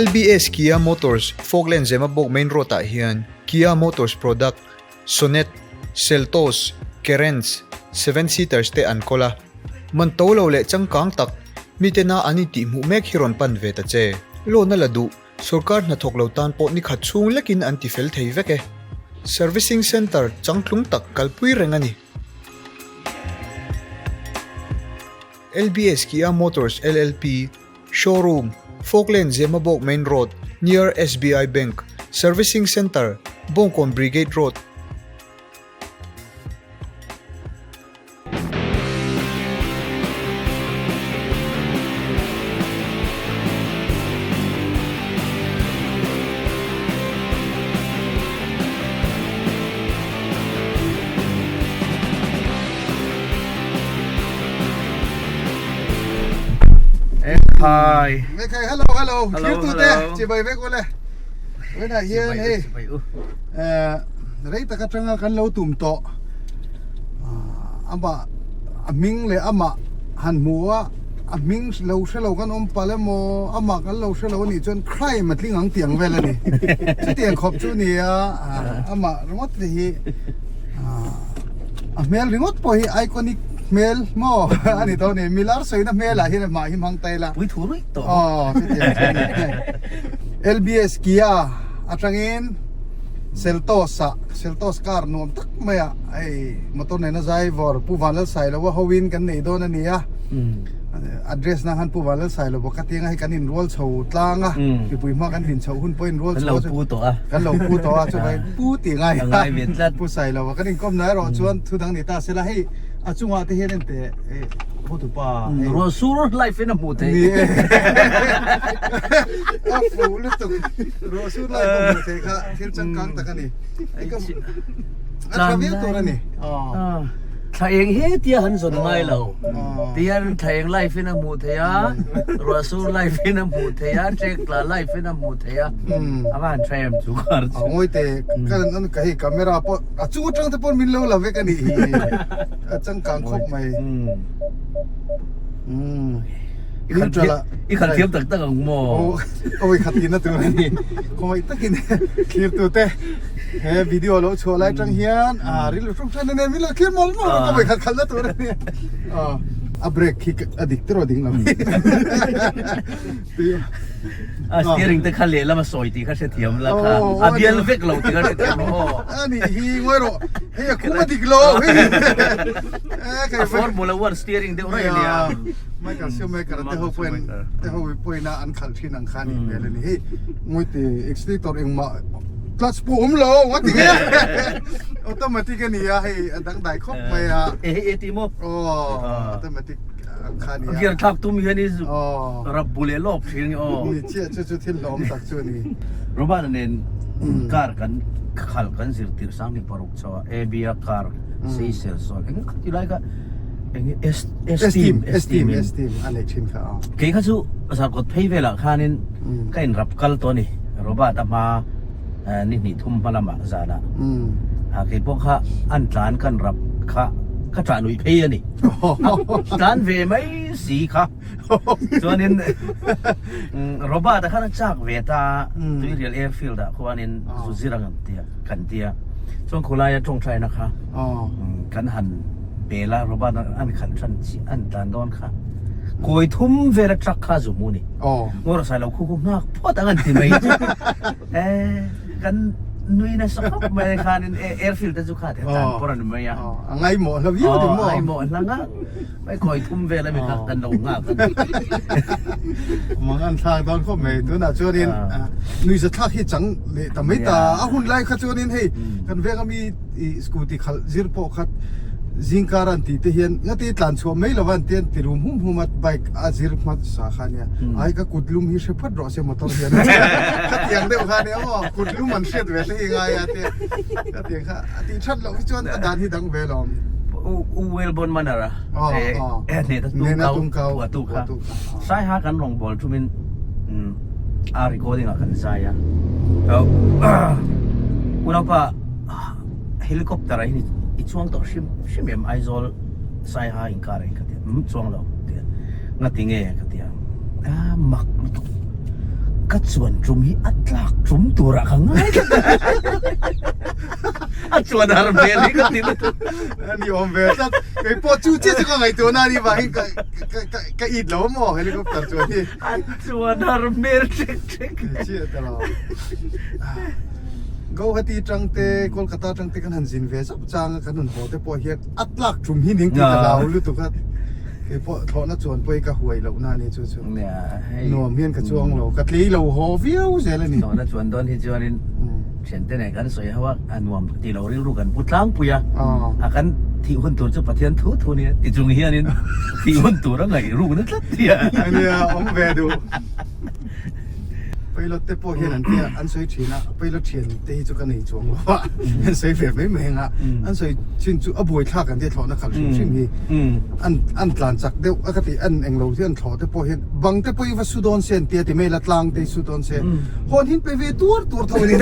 LBS Kia Motors Falkland Zemabawk Main Road ah hian Kia Motors product Sonet, Seltos, Carens, seven seaters te an kawl a. Man to lo leh changkang tak mitena an intihhmuh mek hi rawn pan ve ta che. Loan a la duh, sorkar hnathawk lo tan pawh ni khat chhung lekin an tifel thei vek e. Servicing Centre changtlung tak kalpui reng a ni. LBS Kia Motors LLP, Showroom, Falkland Zemabawk Main Road, near SBI Bank, Servicing Centre, Bawngkawn Brigade Road. Hi. Khai hello hello. Hello, Thlir tu te hello. chibai vek ule. Tunah hian hei Chibai u. eh rei tak atanga kan lo tum tawh ama a hming leh amah han hmu a a hming lo hre lo kan awm palh emaw amah kan lo hre lo anih chuan crime a tling ang tih ang vel a ni. Chutiang khawp chu ni a amah ringawt te hi a hmel ringawt pawh hi iconic hmel maw a ni tawh a ni. Milar sawina hmelah hian amah hi hmang ta ila. Pui thu ruih tawh. Aw chutiang chu a ni. LBS Kia atangin Seltos ah Seltos car nuam tak mai ah hei motor nena zai vawr Pu Vanlalsailoa hoin kan nei dawn a ni a. Address na han Pu Vanlalsailoa ka tianga hei kan inrual chho tlang a mipui hma kan din chhoh hun pawh inrual chho Kan lo pu tawh a. Kan lo pu tawh a chuvai pu tih ngai A ngai ve tlat. Pu Sailoa kan inkawm na erawh chuan thu dang ni ta sela hei a chungah te hian ente hei hotupa hei Ruah sur life in a hmuh theih. Ni e. A fuh lutuk. Ruah sur life a hmuh theih kha thil changkang tak a ni. A tha viau tur a ni. Thla eng he tia han zawn ngai lo. Tihian thla eng life in a hmuh theih a, ruah sur life in a hmuh theih a, trek tla life in a hmuh theih a. A va han tha em chu kar chu. Ngawi te ka an ka hei camera pawh a chung atang te pawh min lo la vek a nih hi. A changkang khawp mai. Neutral a. I khalh thiam tak tak ang maw? Awi khat tihna tur a ni. Khawngaih takin thlir tute he video lo chhuah lai tang hian a rilru hruk than ania min lo thlir mawl mawl ka vawi khat khalhna tur a ni. A brake khi a dik tiraw ding lo. A steering te kha lehlam a sawi tih kha hrethiam la kha. A bial vek lo tih kha hrethiam rawh aw. A nih hi ngawi rawh. Hei a khum a dik lo. A formula one steering deuh raih a nia. Michael Schumacher te ho pawhin te ho pawhin a an khalh thin ang kha a nih hmel a ni. Hei ngawite accelerator engmah clutch pawh awm lo a ti nge automatic a ni a hei a dangdai khawp mai a. E hei e ti maw? Aw automatic ang kha a ni a. Gear thlak tum hian i rap bu leh lawk thin aw. Ni chiah chu chu thil hlawm tak chu a ni. Robert-a nen car kan khalh kan zirtir sang ni paruk chho a AB-a car Seychelles sawn eng kha ti lai kha eng S Esteem Esteem Esteem a nei thin kha aw. Kei kha chu zarkawt phei velah khanin ka in rap kal tawh a ni Robert a hma ni hnih thum hma lamah zanah kei pawh kha an tlan kan rap kha ka ṭah nuih phei a ni tlan ve mai si kha chuanin Robert a khan a chak ve ta Tuirial airfield ah khuanin zu zir ang tia kan tia chuan khawlaia tawngtaina kha kan han pel a Robert an khalh than chiah an tlan dawn kha kawi thum vela truck kha a zu hmu a ni Ngawr sai lo khu khu nghak phawt ang an ti mai chu e kan nui nasa khawp mai khanin airfield te chu kha te tlan pawr a ni mai a a ngaimawh hla viau ni maw a ngaimawh hla nghak Mai khawi thum vel ami kha kan lo nghak a ni. Mang an thlak dawn khawp mai. Tunah chuanin nuihza thlak hi chang leh ta mai ta. A hun lai kha chuanin hei kan veng ami i scooty khalh zir pawh kha zingkar an tih te hian ngati tlan chhuah mai lova an tia an ti rum hum hum a bike a zir hmasa kha ania. Ai ka kut lum hi hre phawt rawh se motor hian khatiang deuh kha ania maw kut lum an hriat ve te hi ngai a tia khatiang kha a tih that loh hi chuan a dan hi dang ve lawm. U Welborn Manor a hnehna tum kau phuahtu kha Saiha kan rawngbâwl ṭumin a recording ah kan zai a. Unaupa helicopter ah hian i chuang tawh hrim hrim em Aizawl Saiha inkar ah hian ka ti a, umm chuang lo ka ti a, ngati nge ka ti a, a mak lutuk. Ka chuan tum hi a tlak tum turah ka ngai tlat a. A chuan har hmel hi ka ti lutuk. A ni awm ve tlat. Kei pawh chu chiah chu ka ngaihtuah na a nih vangin ka ka ka ka it lo maw helicopter chuan hi. A chuan har hmel ṭek ṭek. Ni chiah ta lo. Guwahati tang te Kolkata tang te kan han zin ve zauh chang a kan rawn haw te pawh hian a tlak tum hi ning tih ka hlau lutuk a. Kei pawh thlawhna chuan pawh hi ka huai loh na a ni chu chu. Nuam hian ka chuang lo, ka tlei lo haw viau zel a ni. Thlawhna chuan dawn hi chuanin thiante nen kan sawi ho a, a nuam ti lo rilru kan pu tlangpui a, a kan thih hun tur chu Pathian thu thu nia ti chung hianin thih hun tur a ngaih rukna tlat nia. Ania awm ve duh. Pilot te pawh hian an tia an sawi thin a, pilot thian te hi chu ka nei chuang lo a, an sawi ve mai mai ang a, an sawi chin chu a buaithlak an tia thlawhna khalh hrim hrim hi an an tlan chak deuh a ka ti an englo hi an thlawh te pawh hian bang te pawh hi va su dawn se an tia ti mai la tlang te hi su dawn se hawn hin pe ve tuar tuar tho a ni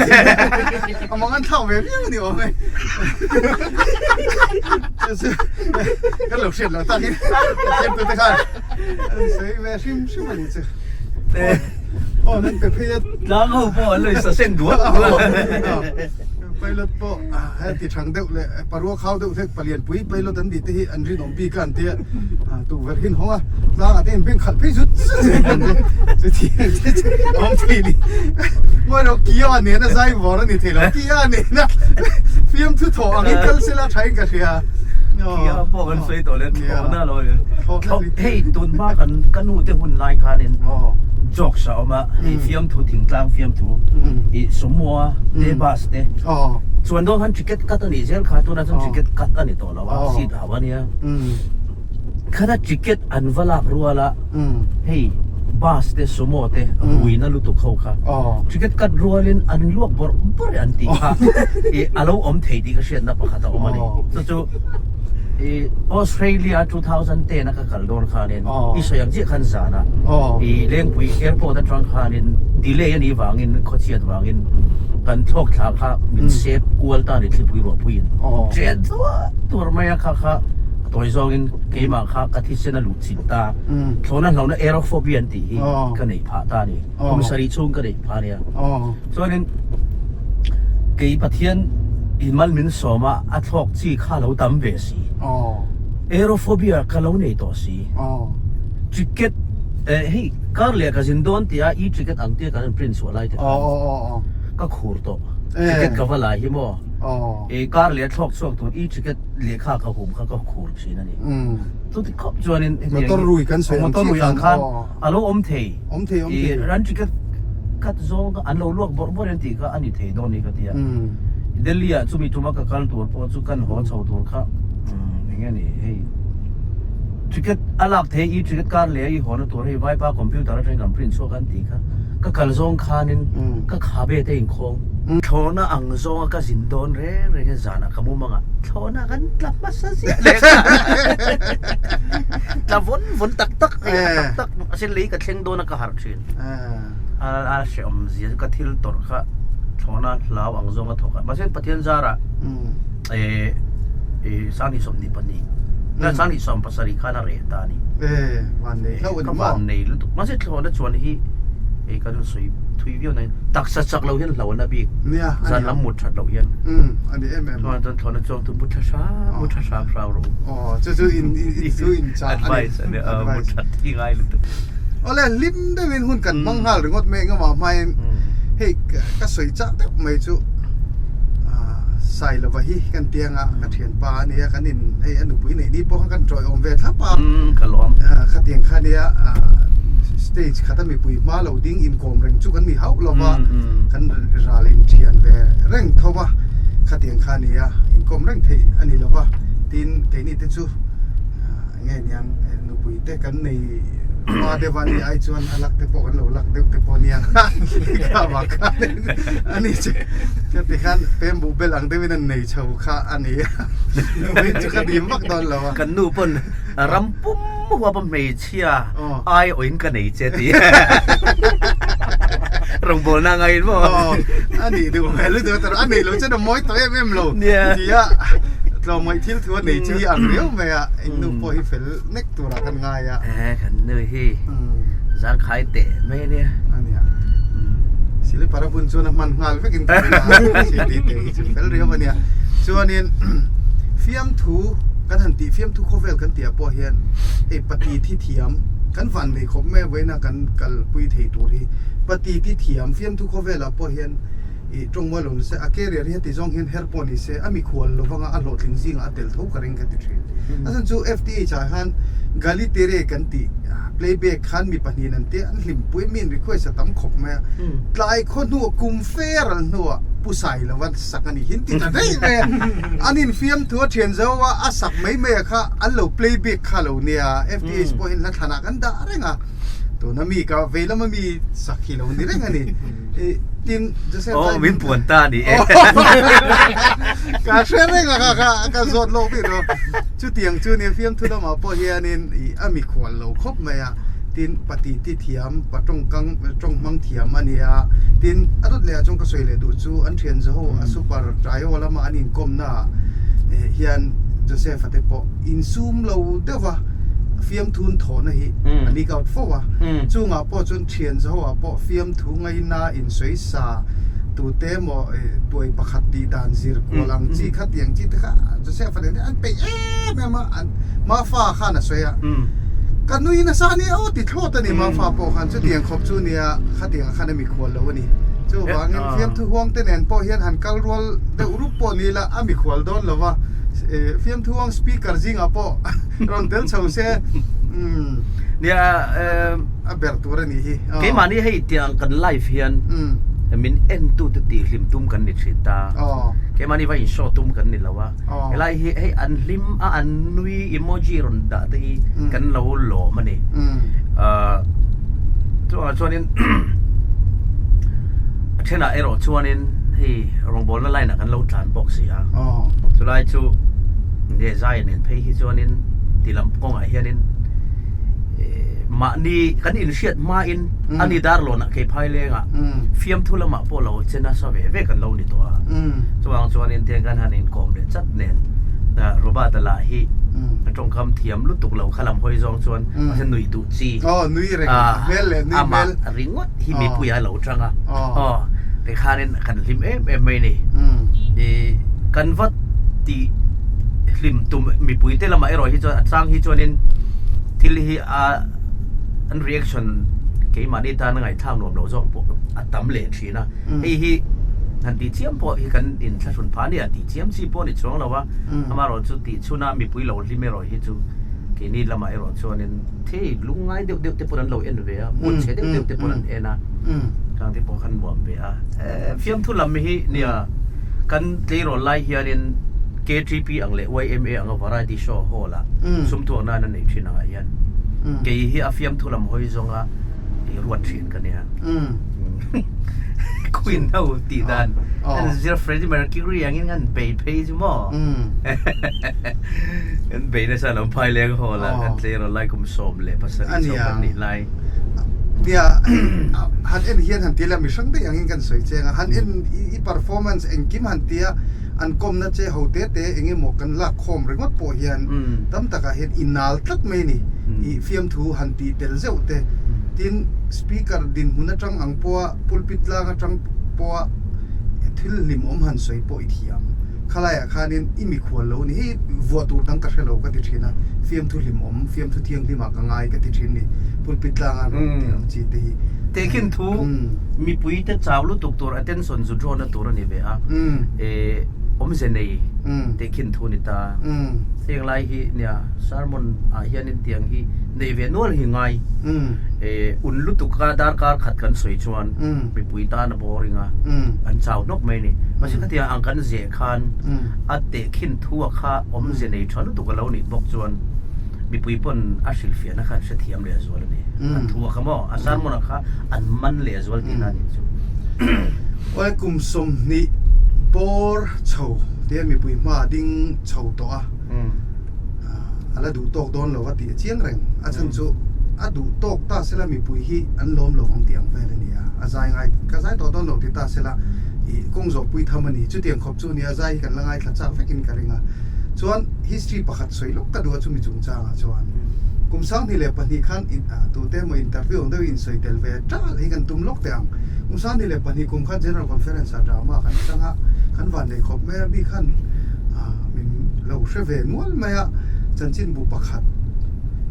a mang an thlak ve viau a ni awm e kan lo hriat loh takin ka thiamtu te khan an sawi ve hrim hrim a ni chu. Aw nan pe phei a. Tlang ho pawh an lo in saseng duak duak. Pilot pawh heti thang deuh leh parua khau deuh hlek palian pui pilot an tih te hi an rinawm bik a an tia tukverh hi an hawng a tlangah te in beng khalh phei zut zut an tia chuti awm thei ni mawi lo Kia nena zai vawr a ni thei lo Kia nena fiamthu thawh ang in kal sela tha in ka hria. Kia pawh kan sawi tawh leh thlawhna lo hei tun hma kan ka nu te hun lai khanin jokes a awm a hei fiamthu thingtlang fiamthu i sawmua te bus te chuan dawn khan ticket cut a nih zel kha tunah chuan ticket cut a ni tawh lo a seat a hauh a nia khata ticket an va lak rual a hei bus te sumo te ruina lutuk ho kha ticket cut rualin an luak bawrh bawrh an tih kha i a lo awm thei tih ka hriatna pakhat a awm a ni chu chu i Australia 2010 a ka kal dawn khanin i sawi ang chiah khan zan a i Lengpui airport atang khanin delay a nih vangin khawchhiat vangin kan thlawk thla kha min sep kual ta ni thlipui ruahpuiin chen duah tur mai a kha kha tawi zawngin keimah kha ka thisen a luh chilh ta thlawhna hlauhna aerophobia an tih hi ka neih phah ta a ni kum sarih chhung ka neih phah a nia chuanin kei Pathian in mal min sawm a a thlawk chi kha lo tam ve si aerophobia ka lo nei tawh si ticket hei kar leh ka zin dawn tih a e ticket ang tia kan rawn print chhuah lai te khan ka khur tawh ticket ka va la hi maw kar leh a thlawk chhuak tur e ticket lehkha ka hum kha ka khur thin a ni. Chuti khawp chuanin motor rui kan sawi ang motor rui ang khan a lo awm thei. Awm thei awm thei. Ran ticket khat zawng kha an lo luak bawrh bawrh em tih kha a ni thei dawn ni ka ti a. Delhi ah chumi tuma ka kal tur pawh chu kan haw chho tur kha eng nge ni hei ticket a lak thei i ticket kar leh a i haw na tur hei vaipa computer atangin kan print chhuak an tih kha ka kal zawng khanin ka khabe te inkhawng thlawhna ang zawnga ka zin dawn reng reng hian zanah ka mum anga thlawhna kan tla hmasa ziah leh kha tla vawn vawn tak tak tak tak a sen lei ka thleng dawn a ka harh thin a a hrehawm zia chu ka thil tawrh kha thlawhna hlau ang zawnga thawk a mahse Pathian zarah eh eh 2022 na 2027 khan a reh ta a ni eh van nei hlauh a ni maw ka van nei lutuk mahse thlawhna chuan hi eh kan sawi thui viau na taksa chak lo hian hlo a na bik nia zan lam mut that loh hian um a ni em em chuan chuan thlawhna chuang chu mu tha hram mu tha hram hram rawh u aw chu chu in in chu in chah a ni advice a ni a mu that hi ngai lutuk awle hlim deuhin hun kan hmang nghal ringawt mai engemaw hmain hei ka sawi chak deuh mai chu Sailova hi kan tianga ka thianpa a nia kan in hei a nupui neih ni pawh kha kan tawiawm ve thlap a ka lawm khatiang kha nia stage khata mipui hma lo ding inkawm reng chu kan ni hauh lo va kan ral inthian ve reng tho va khatiang kha nia inkawm reng theih a ni lo va tin keini te chu nge niang nupui te kan nei hma deuh a ni ai chuan a lak te pawh kan lo lak deuh te pawh nia kha vang khan a ni chu ka ti khan pem buh bel ang deuhin an nei chho kha a ni a nupui chu ka dim vak dawn lo a kan nu pawn ram pum huap a hmeichhia ai awin ka nei che ti rawngbawlna ngaiin maw a nih duh hmel lutuk a nei lo chuan a mawi tawh em em lo tia tlawmngaih thil thu a nei chu hi ang riau mai a eng nu pawh hi fel nek turah kan ngai a e kan nu hi zangkhai teh mai ania ania. Slipper a bun chuan a hman nghal vekin ka ring a, CD te hi chu fel riau a nia. Chuanin fiamthu kan han tih fiamthu khawvel kan tih ah pawh hian hei pati thi thiam kan van nei khawp mai a vawiina kan kalpui thei tur hi pati ti thiam fiamthu khawvel ah pawh hian ih tawng mual lo nise a career hi heti zawng hian her pawh ni se a mikhual lovanga a hlawhtling zingah a tel tho ka ring ka ti thin. A chhan chu FTH ah khan Galitere kan tih playback khan mi pahnihin an tia an hlimpui mi in request a tam khawp mai a. Tlai khaw hnuah kum fe ral hnuah Pu Sailova sak a nih hi an ti ta daih mai a. An infiam thu a thian zo a, a sak mai mai a kha an lo playback kha lo nia. FTH pawh hian hla thlanah kan dah reng a. Tuna mi ka vei lama mi sak hi lo ni reng a ni. Tin Joseph Oh, min puan ta a ni e. Ka hre reng a kha kha ka zawt lawk bik lo. Chutiang chu nia fiamthu lamah pawh hianin ih a mikhual lo khawp mai a. Tin pati ti thiam, pa tawngkang tawng hmang thiam a ni a. Tin a dawt leh ah chuan ka sawi leh duh chu an thian zaho a super trio lama an inkawmna ah hian Joseph a te pawh insum lo deuh va fiamthun thawhna hi a leak out fo a. Chungah pawh chuan thian zaho ah pawh fiamthu ngaina insawi sa tute emaw tuai pakhat tih dan zir kual ang chi kha tiang chi te kha Joseph a nen hian an peih em em a an Mafa khan a sawi a ka nui nasa a nia aw ti thlawt a ni Mafa pawh khan chutiang khawp chu nia khatiang ah khan a mikhual lo a ni chuvangin fiamthu huang te nen pawh hian han kal rual deuh rup pawh ni ila a mikhual dawn lo va fiamthu huang speaker zingah pawh rawn tel chho se umm Nia a ber tur a nih hi. Keimahni hei tiang kan live hian min entu te tih hlim tum kan ni thin ta. Keimahni va in show tum kan ni lo a. Helai hi hei an hlim a an nui emoji rawn dah te hi kan lo lawm a ni. Chuvangah chuanin a thenah erawh chuanin hei rawngbawlna line ah kan lo tlan bawk si a. Chulai chu nge zai nen phei hi chuanin ti lam kawngah hianin Mahni kan inhriat hmain a ni Darlawnah Keiphai lengah fiamthu lamah pawh lo che nasa ve ve kan lo ni tawh a. Chuvang chuanin tiang kan han inkawm leh chat nen Robert-a lah hi a tawngkam thiam lutuk lo kha lam hawi zawng chuan mahse nuih duh chi amah ringawt hi mipui a lo tang a. Aw tikhanin kan hlim em em mai ni. Kan va tih hlim tum mipui te lamah erawh hi chuan a chang hi chuanin thil hi a an reaction keimahni tan a ngaihthlak nuam lo zawk pawh a tam leh thin a hei hi han tih chiam pawh hi kan inthlahrun phah a nia tih chiam chi pawh a ni chuang lo a amaherawh chu tih chhuna mipui lo hlim erawh hi chu keini lamah erawh chuanin thei lungngai deuh deuh te pawn an lo en ve a hmun chhe deuh deuh te pawn an en a khang te pawh khan nuam ve a fiamthu lam hi nia kan tleirawl lai hianin KTP ang leh YMA anga variety show hall ah sum tuak nan a neih thin angah hian kei hi a fiamthu lam hawi zawnga i ruat thin ka nia. Queen ho tih dan an zir Freddie Mercury angin an bei phei chu maw. An bei nasa lam phai leng hall ah kan tleirawl lai kum 17 chho kan nih lai. Nia han en hian han ti la mi hrang daih angin kan sawi cheng a han en i performance engkim han tia An kawmna che ho te te eng emaw kan lak khawm ringawt pawh hian tam takah hian i nal tlat mai a ni. I fiamthu han tih tel zeuh te. Tin, speaker dinhmun atang ang pawha pulpit tlang atang pawha thil hlimawm han sawi pawh i thiam. Khalaiah khanin i mikhual lo ni. Hei vuah tur dang ka hre lo ka ti thin a, fiamthu hlimawm, fiamthu thianghlimah ka ngai ka ti thin ni. Pulpit tlanga an rawn tih ang chi te hi. Tehkhin thu mipuite chau lutuk tur attention zu draw na tur a ni ve a. Eh awmze nei tehkhin thu ni ta. Heng lai hi nia sermon ah hianin tiang hi nei ve nual hi ngai. Eh un lutuk a darkar khat kan sawi chuan mipui tan a boring a an chau hnawk mai ni. Mahse khatiang ang kan zeh khan a tehkhin thu a kha awmze nei tha lutuk a lo nih bawk chuan mipui pawn a hrilhfiahna kha an hrethiam leh zual a ni. A thu a kha maw a sermon a kha an man leh zual tihna a nih chu. Awle kum 20 bawr chho te mipui hma ding chho tawh a, a la duh tawk dawn lo a tih a chiang reng. A chhan chu a duh tawk ta sela mipui hi an lawm lo vang tih ang vel a ni a, a zai ngai ka zai tawh dawn lo ti ta sela ih kawng zawh pui tham a ni. Chutiang khawp chu a ni a, zai hi kan la ngaithla chak vekin ka ring a. Chuan history pakhat sawi lawk ka duh a chumi chungchangah chuan. Kum 2002 khan tute emaw interview ang deuhin insawi tel ve ṭal hi kan tum lawk teh ang. Kum 22 kum khan General Conference ah drama kan chang a, kan van nei khawp mai a, mi khan min lo hre ve nual mai a, chanchinbu pakhat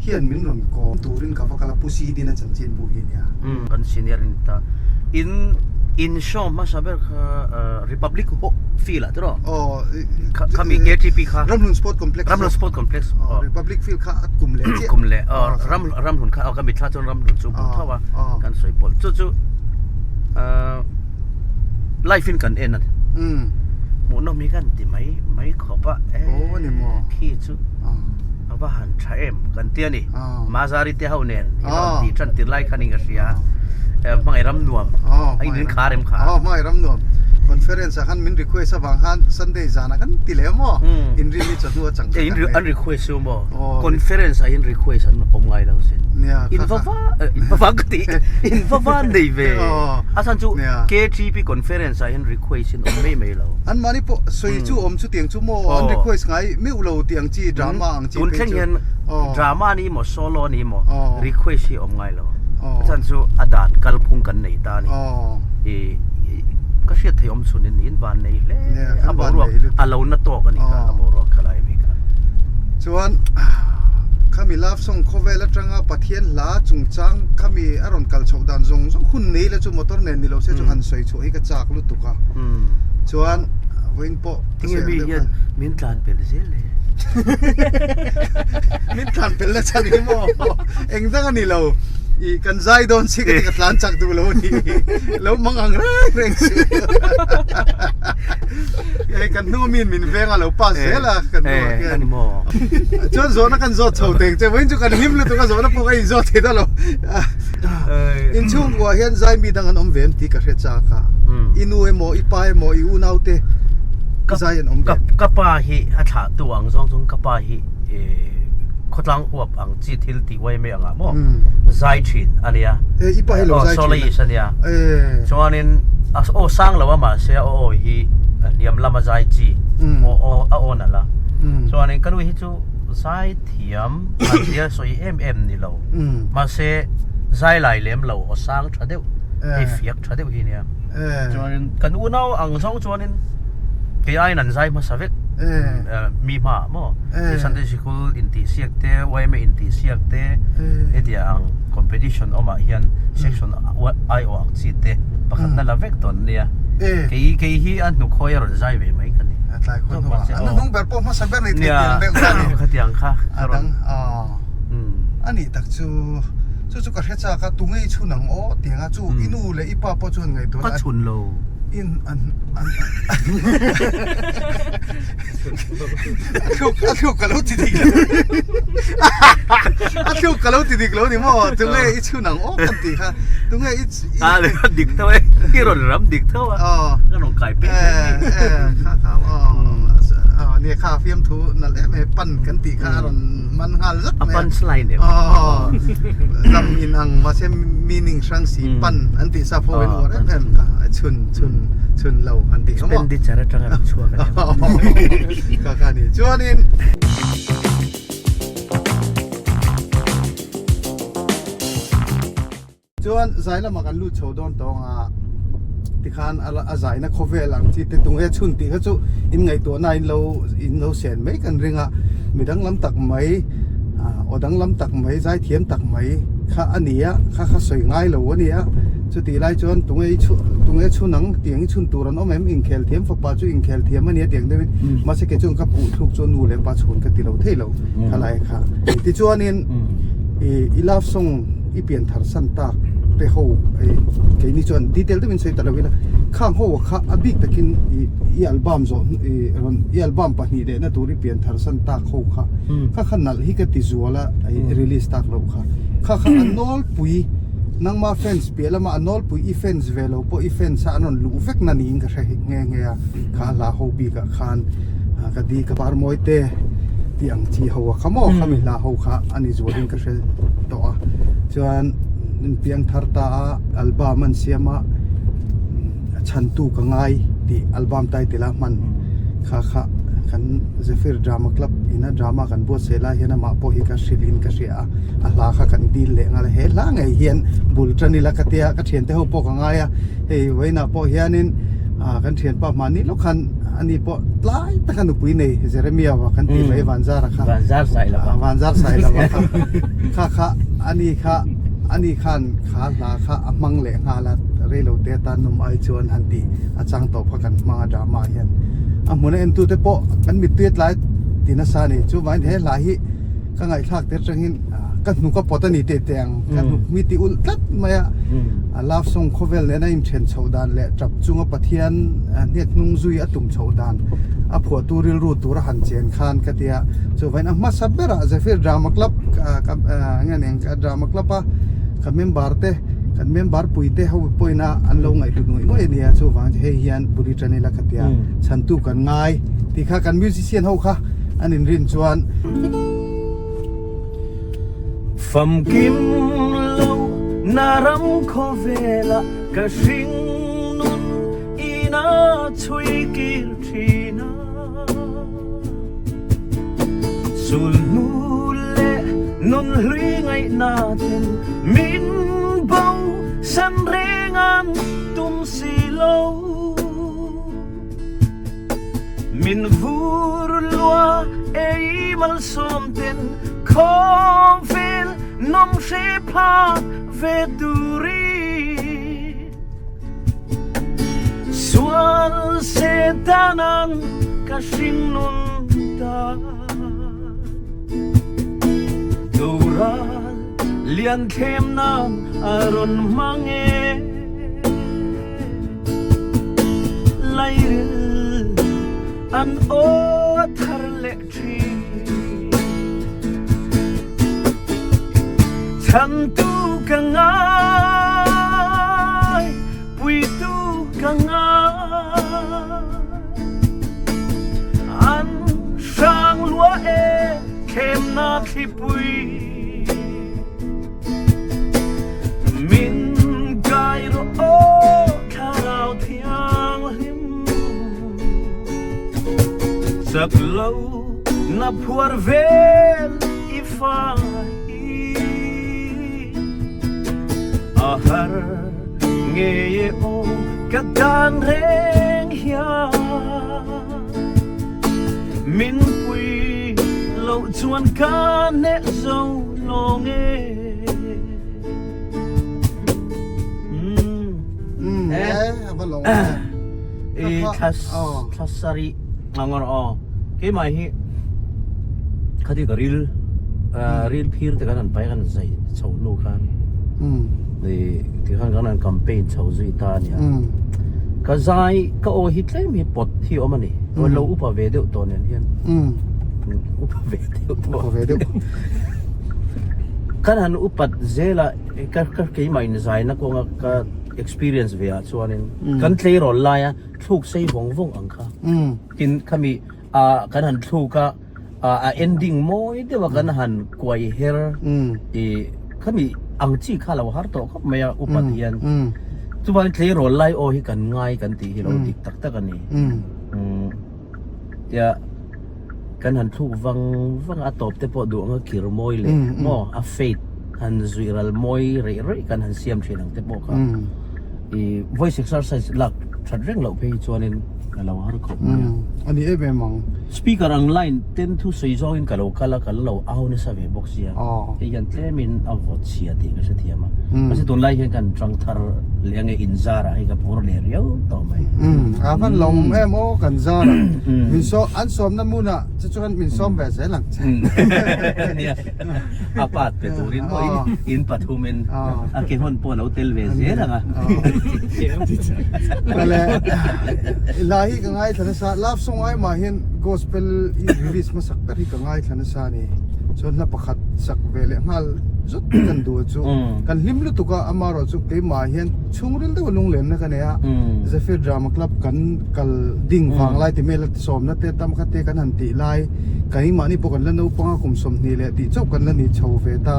hian min rawn kawm turin ka va kal a, Pu Sidina chanchinbu hi nia. Kan senior in ta in in show hmasa ber kha Republic Field ah tiraw? Aw Khami KTP kha. Ramhlun Sport Complex. Ramhlun Sport Complex. Aw Republic Field kha a kum leh chiah. Kum leh aw ram Ramhlun kha aw ka mitthla chuan Ramhlun chu hmu tho a kan sawi pawlh chu chu live in kan en a ni. Hmuhnawm hi kan ti mai mai khawp a khi chu a va han tha em kan ti a ni. Mazari te ho nen i rawn tih tan tir lai khan in ka hria hmangaih ram nuam a in in khar em kha. Aw hmangaih ram nuam conference ah khan min request avang khan Sunday zan ah kan ti leh maw inrin hi chawhnu a chang in an request chu maw conference ah in request an awm ngai lo sin in va va in va va ka ti in va va nei ve a chhan chu KTP conference ah hian request in awm mai mai lo an mahni pawh sawi chu awm chu tiang chu maw an request ngai meuh lo tiang chi drama ang chi tun thleng hian drama ni maw solo ni maw request hi awm ngai lo a chhan chu a dan kalphung kan nei ta ni i ka hriat thei awm chhun in in van nei hle a boruak a lo na tawk a ni kha a boruak kha lai ve kha chuan khami love song khawvel atanga Pathian hla chungchang khami a rawn kal chhoh dan zawng zawng hun nei la chu motor nen ni lo se chu han sawi chhuah hi ka chak lutuk a chuan vawiin pawh tinge mi hian min tlan pel zel le min tlan pel na chhan hi maw eng dang a ni lo i kan zai dawn si ka ti ka tlan chak duh lo a ni lo mang ang reng reng si hei kan hnung ami in min veng a lo pass zel a kan hnungah khian ani maw chuan zawhna kan zawt chho teng che vawiin chu kan hlim lutuk a zawhna pawh ka inzawt thei ta lo inchhungkuah hian zai mi dang an awm ve em tih ka hre chak a i nu emaw i pa emaw i unaute zai an awm ve ka pa hi a thlah tu ang zawng chuan ka pa hi khawtlang huap ang chi thil tih uai mai angah maw zai thin a nia i pa hi lo zai thin soloist a nia chuanin a aw sang lo a mahse a aw hi hniam lama zai chi aw aw a aw nalh a chuanin ka nu hi chu zai thiam an tia sawi em em ni lo mahse zai lai lem lo aw sang tha deuh hei fiak tha deuh hi nia chuanin kan unau ang zawng chuanin kei aiin an zai hmasa vek mi hmaah maw Sunday sikul intihsiak te yma intihsiak te hetia ang competition awmah hian section aiawh ang chi te pakhat na la vek tawn nia kei kei hi a hnukhawi a rawn zai ve mai ka ni a tlai khaw hnuah a hnuhnung ber pawh hmasa ber ni thei tiang deuh kha ni khatiang kha a dang a nih tak chu chu chu ka hre chak a tunge i chhun ang aw tiang a chu i nu leh i pa pawh chuan ngaihtuah ka chhun lo in an an a thluk a thluk ka lo ti dik lo a thluk ka lo ti dik lo ni maw tunge i chhun ang aw kan tih kha tunge i a dik tho e i rawn ram dik tho a ka rawn kai pek e kha kha aw nia kha fiamthu nalh em em pan kan tih kha a rawn man nghal zat mai a punch line em aw lam in ang mahse meaning hrang si pan an tih sa pawh in uar em em kha chhun chhun chhun lo an tih kha maw expenditure atanga rawn chhuak a ni kha kha ni chuanin Chuan zai lamah kan lut chho dawn tawng a, tikhan a zaina khawvel ang chi te tunge chhun tih kha chu in ngaihtuahna in lo in lo sen mai kan ring a, mi danglam tak mai aw danglam tak mai zai thiam tak mai kha a ni a, kha kha sawi ngai lo a ni a, chutih lai chuan tunge i chhun tunge chhun ang tiang i chhun tur an awm em inkhel thiam fapa chu inkhel thiam a nia tiang deuhin mahse kei chuan ka puh thluk chu nu leh pa chhun ka ti lo thei lo khalai kha tichuanin i love song. I pian thar san tak te ho keini chuan detail deuhin sawi ta lo ila khang ho kha a bik takin i i album zawh i rawn i album pahnih leh na tur i pian thar san tak ho kha kha kha nalh hi ka ti zual a i release tak loh kha kha kha a nawlpui nangma fans piah lama a nawlpui i fans ve lo pawh i fans a an rawn luh vek na niin ka hre nghe nghe a kha hla ho bikah khan ka di ka par mawi te tih ang chi ho a kha maw khami hla ho kha a ni zualin ka hre tawh a chuan in piang thar ta a album an siam a a chhantu ka ngai tih album title a hman kha kha Kan Zephyr Drama Club ina drama kan buatsaih lai hian amah pawh hi ka hrilh in ka hria a, a hla kha kan dil leh nghal a, he hla ngei hian bul tan ila ka tia ka thiante ho pawh ka ngai a, hei vawiinah pawh hianin ah kan thianpa mahni lawk khan ani pawh tlai taka nupui nei Jeremia va kan tih mai Vanzara kha Vanzar sai lova Vanzar sai lova kha kha kha ani kha ani khan kha hla kha a hmang leh nghal a reilo te atan nawm ai chuan han tih a chang tawp kha kan hmang a drama ah hian a hmuna en tute pawh kan mittui a tlai ti nasa a ni chuvangin he hla hi ka ngaihthlak te atangin ka hnuk a pawt a ni teh teh ang ka hnuk mi ti ulh tlat mai a a love song khawvel nena inthen chhoh dan leh tap chunga Pathian hnek hnung zui a tum chhoh dan a phuahtu rilru tur a han chen khan ka tia chuvangin a hmasa berah Zephyr Drama Club ka nge eng Drama Club a ka member te kan member pui te ho pawhin a an lo ngaihhlut ngawih ngawih a nia chuvang chu hei hian buri tan ila ka tia chhantu kan ngai tih kha kan musician ho kha an inrin chuan Famkim lo na ram khawvela ka hring nun ina chhui kir thin a. Sulhnu leh nun hlui ngaihna ten min bo san reng an tum si lo. Min vur lua ei malsawm ten khawvel nawm hre phak ve turin. Sual Setanan ka hringnun ta Doral lian thlem nan a rawn hmang e Lairil an aw a thar leh thin Chhantu ka ngai, puitu ka ngai An hrang lua e thlemna thlipui Min kai rawh aw thlarau thianghlim Chak lo na phuar vel i fai A har ngei e aw ka dan reng hian Min pui lo chuan ka neh zo lo nge Umm e a va lo E thla sarih angawr aw keimah hi khati ka ril ril phir te kan han pai kan zai chho hnu khan e tikhan kan han campaign chho zui ta ania ka zai ka aw hi tlem hi pawt hi awm ani lo upa ve deuh tawh nen hian upa ve deuh tawh upa ve deuh kan han upat zela ka ka keimah in zaina kawnga ka experience ve ah chuanin kan tleirawl laia thluk sei vawng vawng ang kha tin khami ah kan han thluk a a ending mawi deuh a kan han kuai her i khami ang chi kha lo har tawh khawp mai a upat hian chuvangin tleirawl lai aw hi kan ngai kan tih hi lo dik tak tak a ni tia kan han thluk vang vang a tawp te pawh duh anga kir mawi leh maw a fade han zuih ral mawi reih reih kan han siam thin ang te pawh kha i voice exercise lak that reng loh phei hi chuanin a lo har khawp mai a. A ni em em ang. Speaker ang line ten thu sawi zawngin ka lo kal a ka lo au nasa ve bawk sia hei hian tlemin a vawt chhia tih ka hrethiam a mahse tunlai hian kan tang thar leh ange inzar ah hei ka phur leh riau tawh mai. A van lo awm em aw kan zar a min sawm an sawmna hmun ah che chuan min sawm ve zel ang che. Nia a part pe turin pawh in pathum in a ke hawn pawh a lo tel ve zel ang a. Vale la hi ka ngaithla nasa love song ai mah hian gospel i release hmasak ber hi ka ngaithla nasa a ni chuan hla pakhat sak ve leh nghal zut kan duh chu kan hlim lutuk a amaherawhchu keimah hian chhungril deuh a lunglenna ka nei a Zephyr Drama Club kan kal ding vang lai ti mela sawmna te tam kha te kan han tih lai keimahni pawh kan la naupang a kum 20 leh tih chauh kan la ni chho ve ta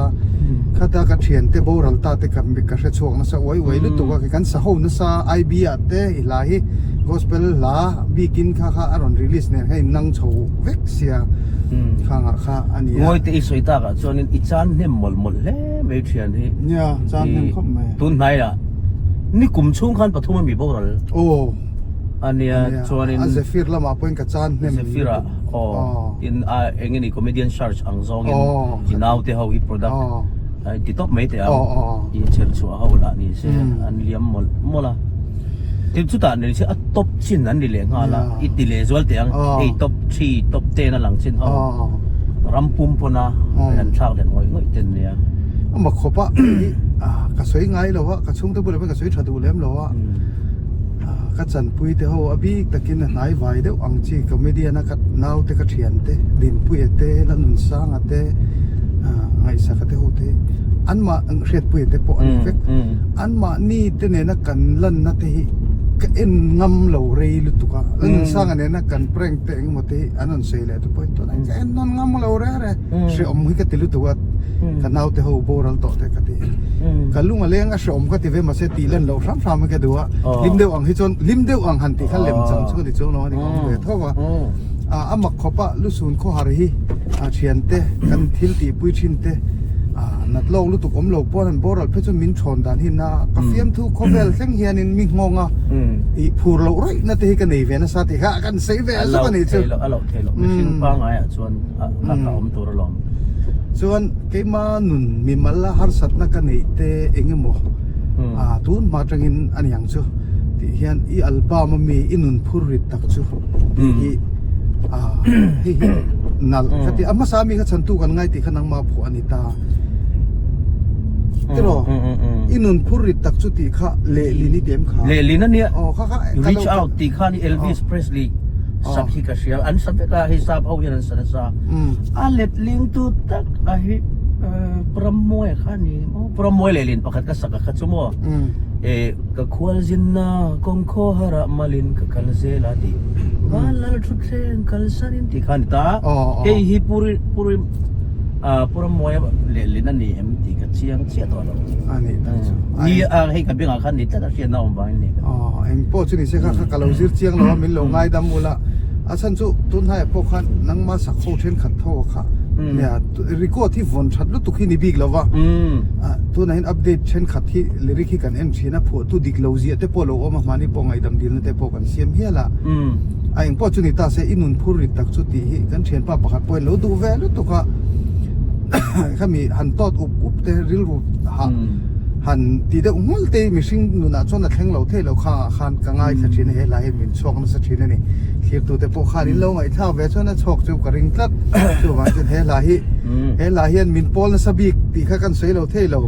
khata ka thiante boral ta te ka ka hre chhuak nasa uai uai lutuk a kan sa ho nasa IB ah te i hla hi. Gospel hla bikin kha kha a rawn release nen kha in nang chho vek sia khangah kha a nia. Ngawi te i sawi takah chuanin i chan hnem mawlh mawlh hle mai thian hi. Nia, chan hnem khawp mai. Tun hnaiah ni kum chhung khan pathum a mi boral. Aw. A nia chuanin. A Zephyr lamah pawhin ka chan hnem. Zephyr ah aw tin a eng nge ni comedian search ang zawngin i naute ho i product ti tawp mai teh ang i chher chhuah ho lah ni se an liam mawlh mawlh a tin chutah nei se a top chin an ni leh nghal a i ti leh zual teh ang hei top three top ten a lang chin ho ram pum pawn a an thlak leh ngawih ngawih ten nia. A mak khawp a ka sawi ngai lo a ka chhungte bulah pawhin ka sawi tha duh lem lo a. Ka chanpui te ho a bik takin a hnai vai deuh ang chi comedian a ka naute ka thian te Dinpuia te Lanunsanga te Ngaihsaka te ho te anmah Hriatpuia te pawh a ni vek anmahni te nena kan lanna te hi ka en ngam lo rei lutuk a Lanunsanga nena kan prank te engemaw te hi an rawn sawi leh te pawhin tunah ka en nawn ngam lo reng reng hrehawm hi ka ti lutuk a ka naute ho boral tawh te ka ti ka lung a leng a hrehawm ka ti ve mahse tih lan loh hram hram hi ka duh a hlim deuh ang hi chuan hlim deuh ang han tih kha lem chang chu ni chuang lo a ni ka awm ve tho a ah a mak khawp a lusun khawhar hi ah thian te kan thil tih pui thin te ah nat lawk lutuk awm lo pawh an boral phei chuan min thawn dan hi na ka fiamthu khawvel thleng hianin mi nghawng a ih phur loh rawih na te hi ka nei ve nasa tih kha kan sawi ve zuk a ni chu a loh theih loh mihring pangngai ah chuan a ka awm tur alawm. Chuan keima nun mimal a harsatna ka neih te eng emaw ah tun hma atangin a ni ang chu tih hian i album a mi i nun phur rit tak chu tih hi ah hei hi nalh ka ti a hmasa mi kha chhantu kan ngai tih kha nangmah phuah a ni ta tiraw i nun phur rit tak chu tih kha lehlin i ti em kha lehlin a nia aw kha kha reach out tih khan Elvis Presley sak hi ka hria an sa vek a hei sap ho hian an sa nasa a letling tu tak a hi Prammuaia kha a ni maw Prammuai lehlin pakhat ka sak a kha chu maw eh ka khual zinna kawng khaw harah malin ka kal zel a tih Vanlal thutthleng kalsanin tih kha a ni ta hei hi Puri Puri Prammuaia lehlin a ni em tih ka chiang chiah tawh lo a ni tak chu ni a hei ka bengah khan ni tlat a hriatna awm vangin ni aw eng pawh chu ni se kha kha ka lo zir chiang lo a min lo ngaidam ula a chhan chu tunhnaiah pawh khan nangma sak ho thenkhat tho a kha nia record hi vawn that lutuk hi ni bik lo va tunah hian update thenkhat hi lyric hi kan en thin a phuahtu dik lo ziah te pawh lo awm a mahni pawh ngaihdam dilna te pawh kan siam hial a a eng pawh chu ni ta se i nun phur rit tak chu tih hi kan thianpa pakhat pawhin lo duh ve lutuk a khami han tawt up up te rilru hah han ti deuh nghul te mihring nunah chuan a thleng lo thei lo kha ah khan ka ngaithla thin a he hlai hian min chhuak nasa thin a ni thlirtu te pawh khan in lo ngaihthlak ve chuan a chhuak chu ka ring tlat chuvang chuan he hla hi he hla hian min pawl nasa bik tih kha kan sawi lo thei lo.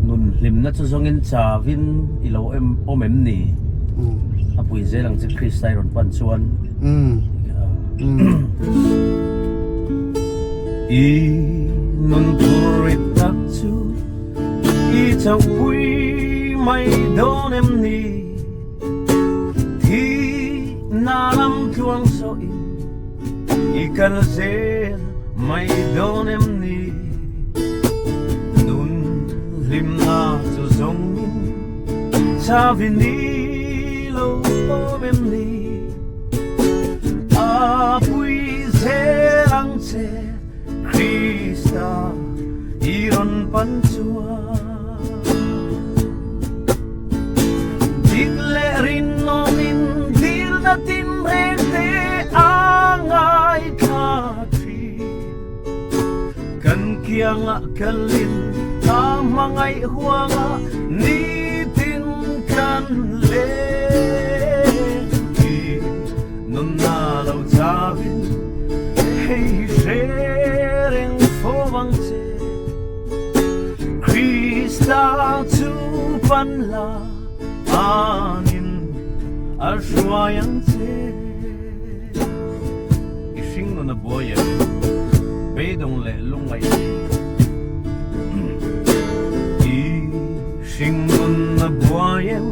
Nun hlimna chu zawngin chavin i lo em awm em ni? A pui zel ang che Krista i rawn pan chuan. I nun phur rit tak chu i chauhpui mai dawn em ni? Thi na lam tluang sawhin i kal zel mai dawn em ni? Nun hlimna chu zawngin chavi ni lo awm em ni? A pui zel ang che Krista i rawn pan chuan. Dik leh rinawmin dilna tinreng te a ngaithla thin. Kan kiangah kalin a hmangaih huangah nitin kan leng thin. Nunna lo chavin hei hi hre reng fo ang che. Krista chu pan la anin a hruai ang che. I hring nun a buai em? Beidawng leh lungngaih ni. I hring nun a buai em?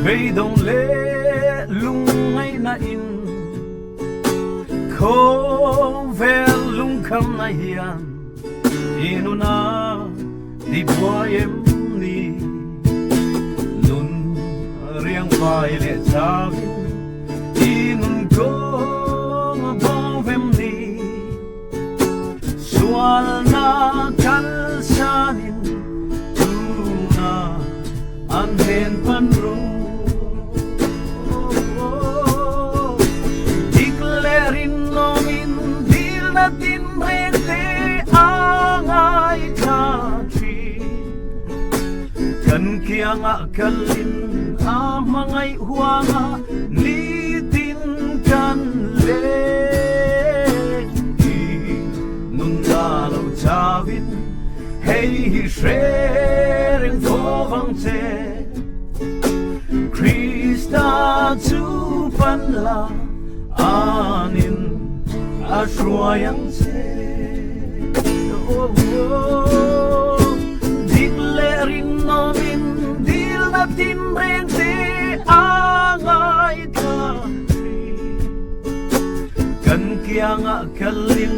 Beidawng leh lungngaihna in khawvel lungkhamna hian i nuna ti buai em ni? Nun riang. Vai leh chauhin i nun kawng a bo vem ni. Sualna kalsanin tuna an hnen pan ru. Dik leh rinawmin dilna tinreng te a ngaithla thin. Kan kiangah kalin a hmangaih huanga nitin kan leng hi. Nunna lo chauhin hei hi hre reng tho vang che. Krista chu pan la anin a hruai ang che. Dik leh rinawmin dilna tinreng te a ngaithla thin. Kan kiangah kalin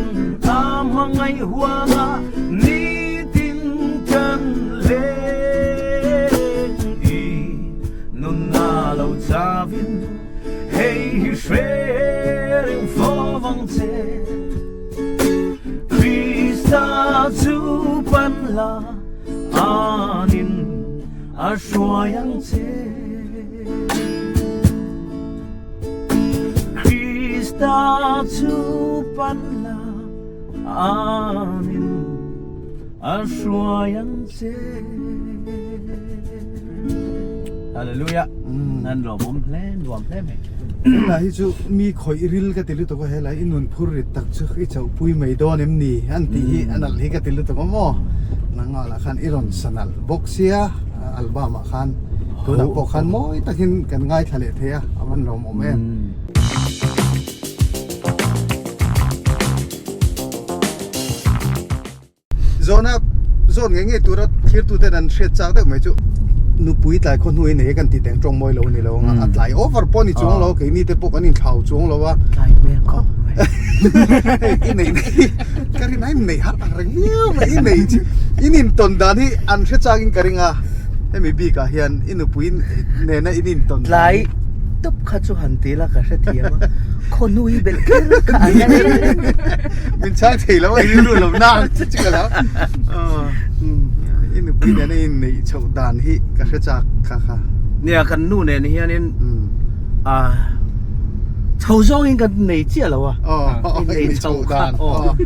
a hmangaih huanga nitin kan leng i nunna lo chauhin hei hi hre reng fo vang che. Krista chu pan la anin a hruai ang che. Krista chu pan la anin a hruai ang che. Hallelujah. Nan lawmawm hle, nuam hle mai. Helai hi chu mi khawih ril ka ti lutuk a, helai i nun phur rit tak chu i chauhpui mai dawn em ni an tih hi a nalh hi ka ti lutuk a maw. Nangmah lah khan i rawn sa nalh bawk sia album ah khan tunah pawh khan mawi takin kan ngaithla leh thei a, a van lawmawm em. Zawhna zawn ngei ngei tura thirtuten an hriat chak deuh mai chu nupui tlai khaw hnuai nei a kan tih teng tawng mawi lo a ni lo ang a, a tlai over pawh a ni chuang lo keini te pawh kan inthlau chuang lo a. Tlai hmel khawp mai. Hei i neih na hi ka rin a in neih harh ang reng viau mai i nei chu in intawn dan hi an hre chak in ka ring a hemi bik ah hian i nupui nena in intawn dan Tlai tawp kha chu han ti la ka hrethiam a khaw hnui belh kher kha a ni. Min chhang thei lo a rilru lo na ang che chu ka lo. I nupui nena in neih chhoh dan hi ka hre chak kha kha. Nia kan nu nen hianin a chho zawngin kan nei chiah lo a. Aw In nei chho kha aw.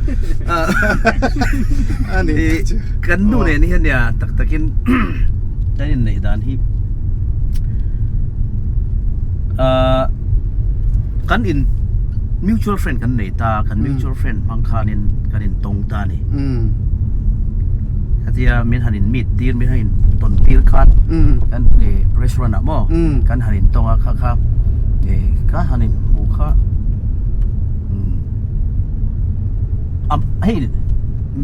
A ni chu. Kan nu nen hian nia tak takin kan inneih dan hi kan in mutual friend kan nei ta kan mutual friend hmang khanin kan in tawng ta a ni khatia min han in meet tir min han in tawn tir khan kan restaurant ah maw kan han in tawng a kha kha ka han in hmuh kha hei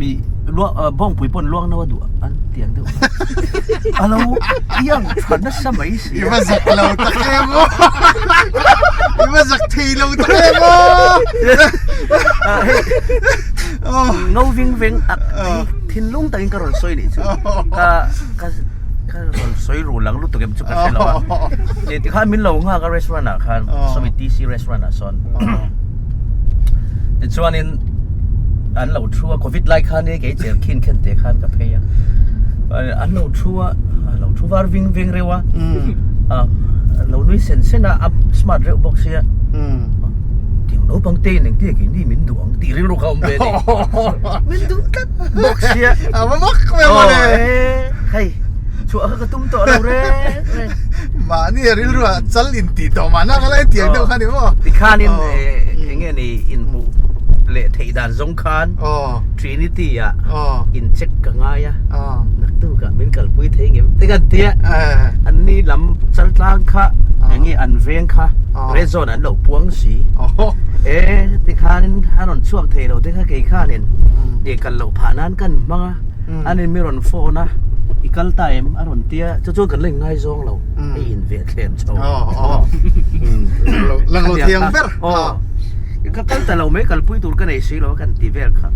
mi bawngpui pawn luang no a duh an ti ang deuh a lo iang tha nasa mai si I va zak lo tak em aw I va zak thei lo tak em aw Ngo ving veng ak thinlung takin ka rawn sawi nih chu ka ka ka rawn sawi ru lang lutuk em chu ka hre lo a tikhan min lo nghak a restaurant ah khan sawmi TC restaurant ah sawn Tichuanin an lo thu a covid lai khan kei cher khin khen te khan ka phei a an lo thu a lo thu var ving veng reuh a a lo nui sen sen a a smart reuh bawk sia tiang naupang te in engtia kei ni min duh ang tih rilru kha awm ve a ni min duh tlat bawk sia a va vak ve mawle hei chhuah kha ka tum tawh lo reng reng Mahni a rilru ah chal in tih tawh mahna ka la intiang deuh kha ni maw? Tikhanin eng nge ni inhmuh leh theih dan zawng khan Trinity ah in check ka ngai a, naktuk ah min kalpui thei ngem te kan tia an ni lam chal tlang kha eng nge an veng kha red zone an lo puang si e tikhanin a rawn chhuak thei lo te kha kei khanin kal loh phah nan kan hmang a. An in mi rawn phone a, i kal ta em? A rawn ti a, chu chuan kan la inngaizawng lo, hei in ve thlem chho. Lang lo thiang ber. Ka kal ta lo mai, kalpui tur ka nei si lo a kan ti vel kha.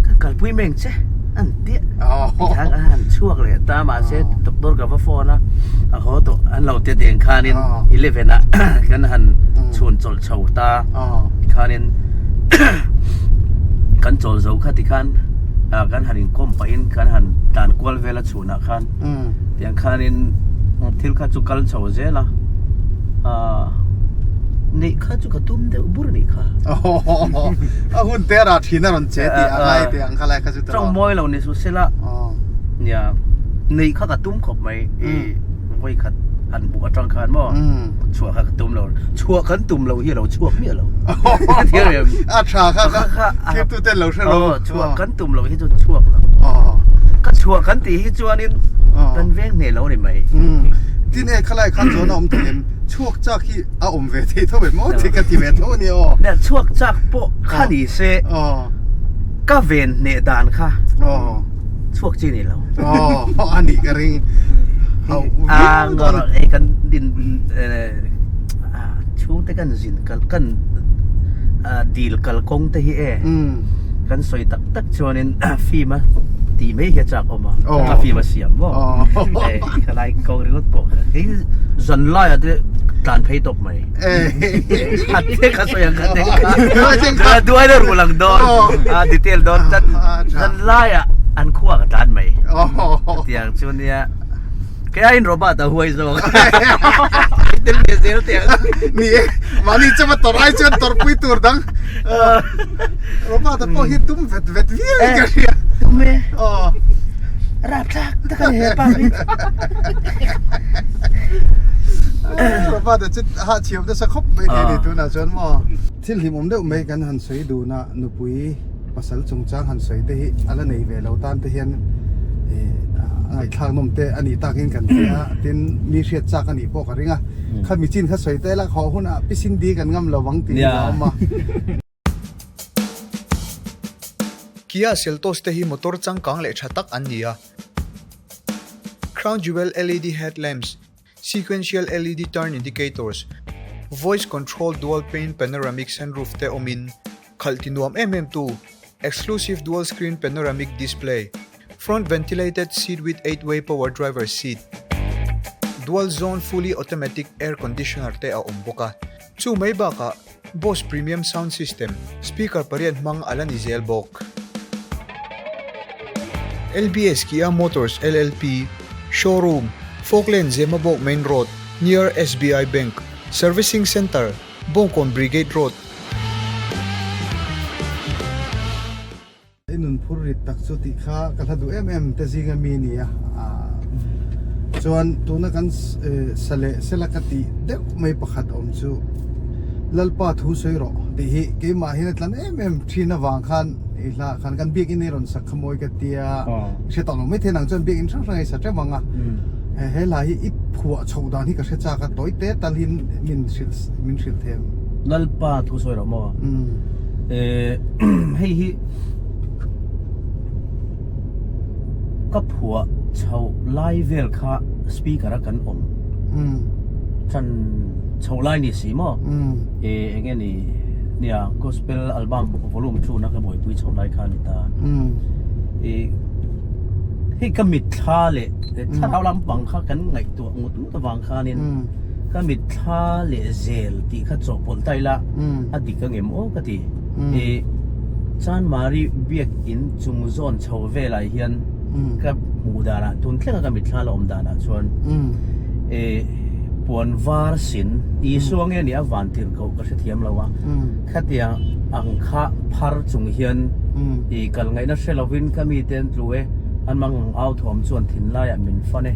Kan kalpui meng che, an ti a. Tikhan kan han chhuak leh ta mahse doctor ka va phone a, a haw tawh an lo ti deng khanin eleven ah kan han chhun chawlh chho ta tikhanin kan chawl zo kha tikhan kan han inkawm pahin kan han tlan kual vel a chhunah khan tiang khanin thil kha chu kal chho zel a neih kha chu ka tum deuh bur a nih kha. A hun te a rah thin a rawn che tih a ngai teh ang kha lai kha chu tawng mawi lo ni suh sela nia neih kha ka tum khawp mai i vawi khat han hmuh atang khan maw chhuah kha ka tum lo chhuah kan tum lo hi a lo chhuak miah lo a tha kha kha thlir tu ten lo hre lo chhuah kan tum lo hi chu chhuak lo ka chhuah kan tih hi chuanin kan veng hneh lo ni mai tin e khalai khan chuan a awm thei em chhuak chak hi a awm ve thei tho em maw ti ka ti ve tho a nia aw chhuak chak pawh kha ni se Ka ven hneh dan kha chhuak chi ni lo. A nih ka ring. A ngawr hei kan din chhungte kan zin kal kan dil kal kawng te hi e kan sawi tak tak chuanin film a tih mai hi a chak awm a a film a siam maw hei khalai kawng ringawt pawh kha hei zan laiah te tlan phei tawp mai. Ate ka sawi ang kha te kha. Duai na ruh lang dawn. A detail dawn tlat. Zan laiah an khua ka tlan mai. Tiang chu nia. Kei aiin Robert a huai zawk. Tel ve zel teh ang. Ni e, mahni chama tawrh ai chuan tawrhpui tur dang. Robert a pawh hi tum vet vet viau in ka hria. Tum e. Rapthlak tak a ni he pa hi. Robert a chu ha thiam nasa khawp mai thei ni tunah chuan maw. Thil hlimawm deuh mai kan han sawi dun a, nupui pasal chungchang han sawi te hi a la nei ve lo tan te hian ih a ngaihthlak nawm te a nih takin kan hria a, tin mi hriat chak a nih pawh ka ring a, kha michin kha sawi te la khawh hunah pisindi kan ngam lo ang tih hi a awm a. Kia Seltos te hi motor changkang leh tha tak an ni a. Crown Jewel LED headlamps, sequential LED turn indicators, voice control dual pane panoramic sunroof te awmin, khalh ti nuam em em tu, exclusive dual screen panoramic display, front ventilated seat with 8-way power driver seat, dual zone fully automatic air conditioner te a awm bawk a. Chu mai bakah Bose Premium Sound System speaker pariat hmang a la ni zel bawk. LBS Kia Motors LLP, Showroom, Falkland Zemabawk Main Road, near SBI Bank, Servicing Centre, Bawngkawn Brigade Road. I nun phur rit tak chu tih kha ka hla duh em em te zinga mi a ni a, chuan tuna kan sa leh sela ka tih deuh mai pakhat awm chu Lalpa thu sawi rawh tih hi keimah hian a tlan em em thin avang khan i hla khan kan biakinn hi rawn sak kha mawi ka tia hre tawh lo maithei nang chuan biakinn hrang hrang i sa teuh ang a, he hla hi i phuah chhoh dan hi ka hre chak a tawi te tal hin min hrilh min hrilh thei ang. Lalpa thu sawi rawh maw? Hei hi ka phuah chhoh lai vel kha speaker a kan awm chan chhoh lai ni si maw eng nge ni nia gospel album volume 2 na ka buaipui chhoh lai kha a ni ta hei ka mitthla leh thlarau lampang kha kan ngaihtuah ngut ngut avang khanin Ka mitthla leh zel tih kha chawhpawlh ta ila a dik ang em aw ka ti. I Chanmari biakin chung zawn chho velah hian ka hmuh danah tun thlenga ka mitthla la awm danah chuan i puan var sin Isua nge nih a van tirh koh ka hrethiam lo a, khatiang ang kha phar chung hian i kal ngaihna hre lovin ka mite an tlu e, an mang ang au thawm chuan thinlaiah min fan e.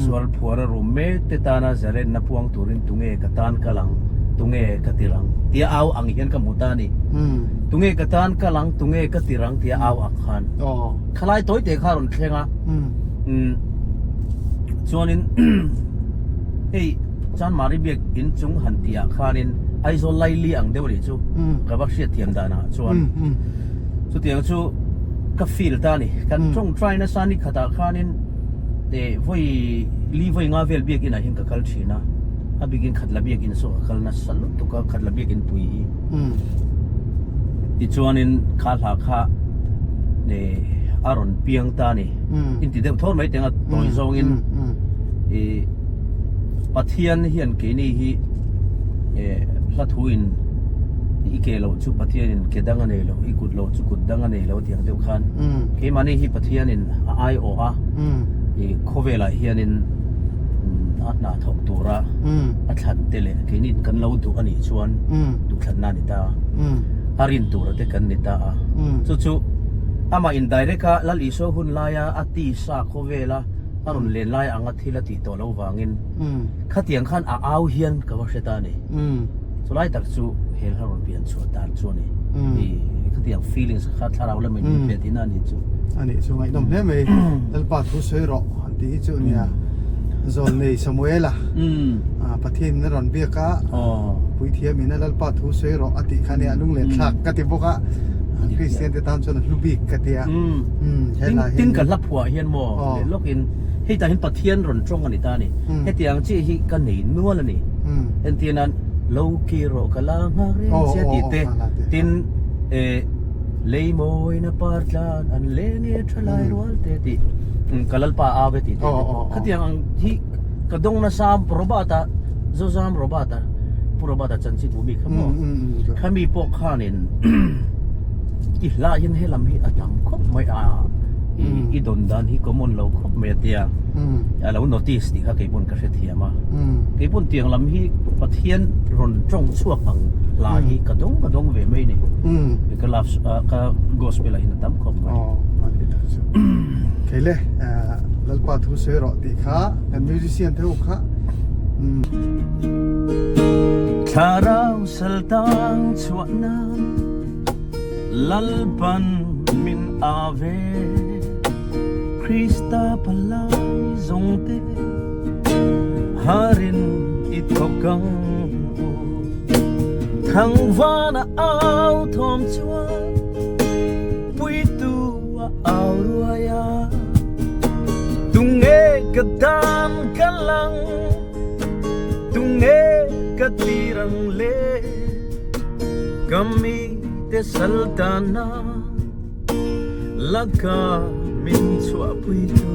Sual phuar a rum mek te tana zalenna puang turin tunge ka tan kal ang, tunge ka tir ang tia au ang hian ka hmu ta a ni. Tunge ka tan kal ang, tunge ka tir ang tia au ak khan khalai tawi te kha a rawn thleng a. Chuanin hei Chanmari biak in chung han tihah khanin Aizawl Laili ang deuh a nih chu ka va hriatthiam danah chuan chutiang chu ka feel ta a ni. Kan tawngtai nasa ni khatah khanin. Eh vawi li vawi nga vel biakin ah hian ka kal thin a, a bikin khatla biakin saw ka kal nasa lutuk a, khatla biakin pui hi. Tichuanin kha hla kha eh a rawn piang ta a ni. Inti deuh thawn mai teng a tawi zawngin i Pathian hian keini hi hla thuin i ke loh chu Pathianin ke dang a nei lo, i kut loh chu kut dang a nei lo tih ang deuh khan keimahni hi Pathianin a aiawh a, i khawvelah hianin a hna thawk tura a thlan te leh keini kan lo duh a nih chuan duhthlanna a ni ta a, rin tura te kan ni ta a. Chu chu amah in direct a Lal Isua hun laia a tisa khawvela a rawn len lai anga thil a tih tawh loh vangin khatiang khan a au hian ka va hre ta a ni. Chulai tak chu he hla rawn pian chhuah dan chu a ni. I khatiang feelings kha thlarau lamin min pe tihna a ni chu. A nih chu ngaihnawm hle mai. Lalpa thu sawi rawh an tih hi chu nia. Zawlnei Samuela Pathian in a rawn biak a, Puithiam in a Lalpa thu sawi rawh a tih kha nia lunglen thlak ka ti bawk a. Kristian te tan chuan a hlu bik ka ti a. Tin ka hla phuah hian maw leh lawkin hei tah hian Pathian rawn tawng a ni ta a ni. Hetiang chiah hi ka nei nual a ni. Entir nan lo kir rawh ka la nghak reng che a tih te tin lei mawina par tlan an leng e tha lai rual te tih ka lalpa au e tih te khatiang ang hi ka dawng nasa Robert-a Zozam Robert-a Pu Robert-a chanchin hmu mi kha maw khami pawh khanin i hlah hian helam hi a tam khawp mai a i dawn dan hi common lo khawp mai a tia a lo notice tih kha keipawn ka hrethiam a keipawn tiang lam hi Pathian rawn tawng chhuak ang hla hi ka dawng ka dawng ve mai ni ka love ka gospel ah hian a tam khawp mai Kei le Lalpa thu sawi rawh tih kha kan musician te ho kha Thlarau saltang chhuah nan Lalpan min a ve Krista palai zawng te Harin i thawk ang u Thangvana au thawm chuan Puitu a au ruai a Tunge ka dan ka lang Tunge ka tirang le Ka mi te saltana laka min chhuahpui tu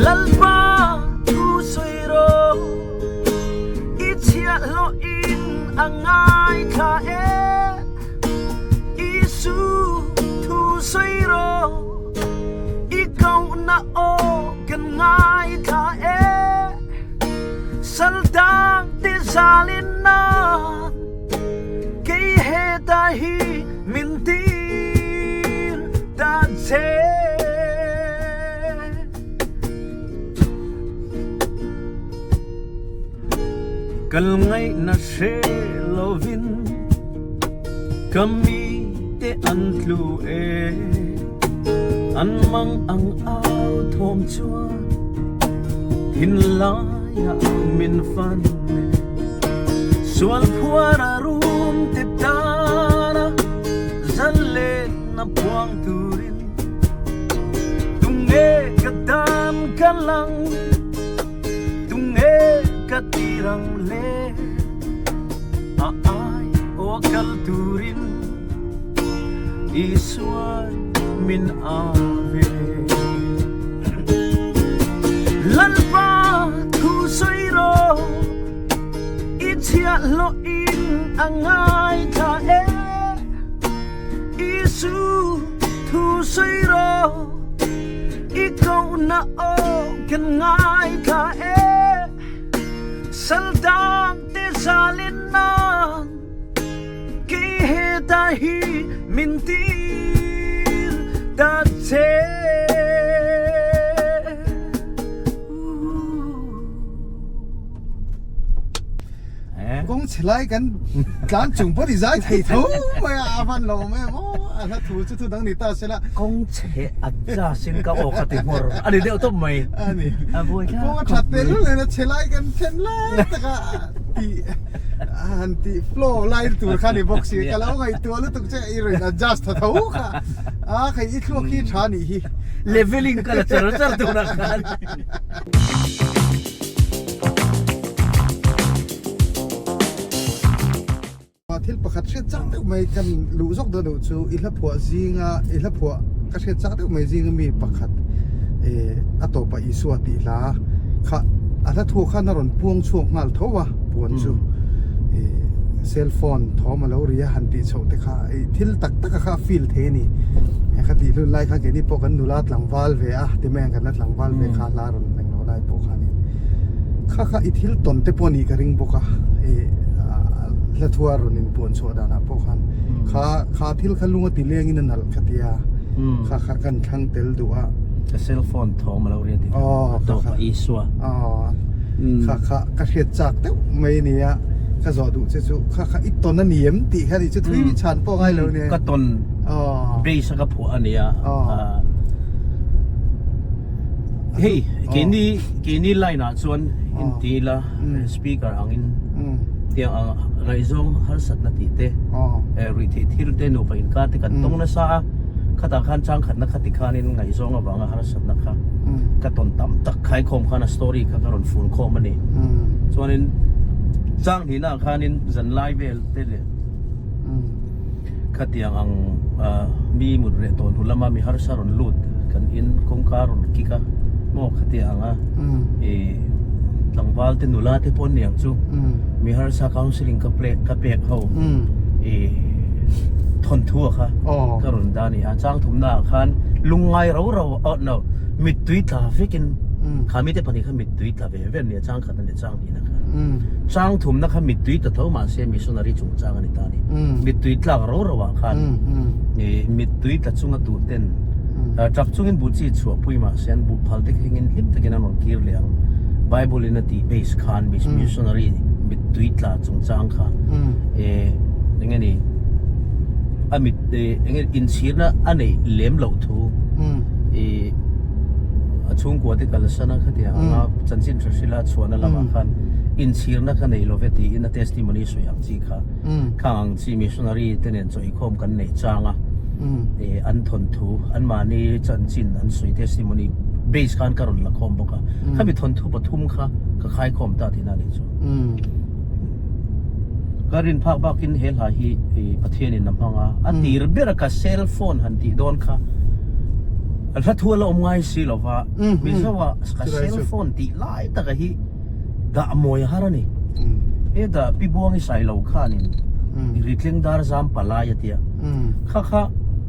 Lalpa thu sawi rawh i chhiahhlawh in a ngaithla e Isu thu sawi rawh i kohna aw kan ngaithla e Saltang te zalin nan kei heta hi min tir ta che. Kal ngaihna hre lovin ka mite an tlu e, an mang ang au thawm chuan thinlaiah min fan e. Sual phuar a rum te tana zalenna phuang turin tunge ka dan ka lang. Tunge ka tirang le a ai aw kal turin Isuan min a ve. Lalpa thu sawi rawh i chhiahhlawh in a ngaithla e Isu thu sawi rawh I kohna aw kan ngaithla e, Saldang te zalin nan kei heta hi min tir ta che. Kawng chhe lai kan tlan chung pawh ni zai thei tho mai a, a van lo awm em aw, a hla thu chu thu dang ni ta se la. Kawng chhe a za sin ka aw ka ti hmawr a ni deuh tawp mai. A ni. Kawng a that tel nen a chhe lai kan then lai taka tih han tih flow lai tur kha ni bawk si, ka lo ngaihtuah lutuk che i rawn adjust tha tho kha, a khei i thluak hi tha nih hi. Leveling ka la char char tunah khan. Thil pakhat. pakhat hriat chak deuh mai kan luh zawk dawn loh chu i hla phuah zinga i hla phuah ka hriat chak deuh mai zinga mi pakhat eh a tawpah Isua tih hla kha a hla thu khan a rawn puang chhuak nghal tho a puan chu eh cell phone thawm a lo ri a han tih chhoh te kha ih thil tak tak a kha a feel thei a ni kha tih hlun lai kha keini pawh kan nula tlangval ve a ti mai ang kan la tlangval ve kha hla rawn eng lo lai pawh khanin kha kha i thil tawn te pawh nih ka ring bawk a ih hla thua rawn in puan chhuah danah pawh khan kha kha thil kha lung a ti leng in a nalh kha tia kha kha kan thlang tel duh a ka cell phone thawm a lo ri a ti aw kha kha Isua aw kha kha ka hriat chak deuh mai a nia ka zawh duh che chu kha kha i tawn a ni em tih kha ni chu thui chhan pawh ngai lo nia ka tawn base a ka phuah a nia Hei keini keini line ah chuan inti ila speaker angin tiang ang ngaihzawng harsatna tih te ruihtheih thil te nupa inkar te kan tawng nasa a khatah khan changkhatna kha tikhanin ngaihzawng avanga harsatna kha ka tawn tam tak khaikhawm khan a story kha ka rawn fun khawm a ni chuanin chang hnihna ah khanin zanlai vel te leh Khatiang ang mi mut reh tawh hnu lama mi harsa rawn lut kan in kawngka rawn kik a maw khatiang anga ih tlangval te nula te pawh an ni ang chu mi harsa counselling ka plek ka pek ho ih thawnthu a kha ka rawn dah a ni a chang thumna ah khan lungngai rau rau aw no mittui tla vekin kha mite pahnih kha mittui tla ve ve an ni a chang khat a ni chang hnihna kha chang thumna kha mittui tla tho mahse missionary chungchang a ni ta a ni. Mittui tlak ro ro ah khan mittui tla chunga tur ten tap chungin buh chi chhuah pui mah se an buh phal te khengin hlim takin an rawn kir leh ang. Bible in a tih base khan missionary mittui tla chungchang kha eng nge ni a mit eng nge inchhirna a neih lem loh thu a chhungkua te kalsan a khatiang anga chanchin tha hrila chhuahna lamah khan inchhirna ka nei love tiin a testimony sawi ang chi kha Khang ang chi missionary te nen chawihkhawm kan neih chang a, an thawnthu, anmahni chanchin an sawi testimony base khan ka rawn la khawm bawk a. Khami thawnthu pathum kha ka khaikhawm ta tihna a nih chu. Ka rin phak bakin he hla hi Pathianin a hmang a, a tir ber a ka cell phone han tih dawn kha hla thu a la awm ngai si lo va, Mizo ah ka cell phone tih lai taka hi Dah mawi a har a ni. He dah Pi Buangi Sailo khanin i Ritleng dar zam palai a tia. Kha kha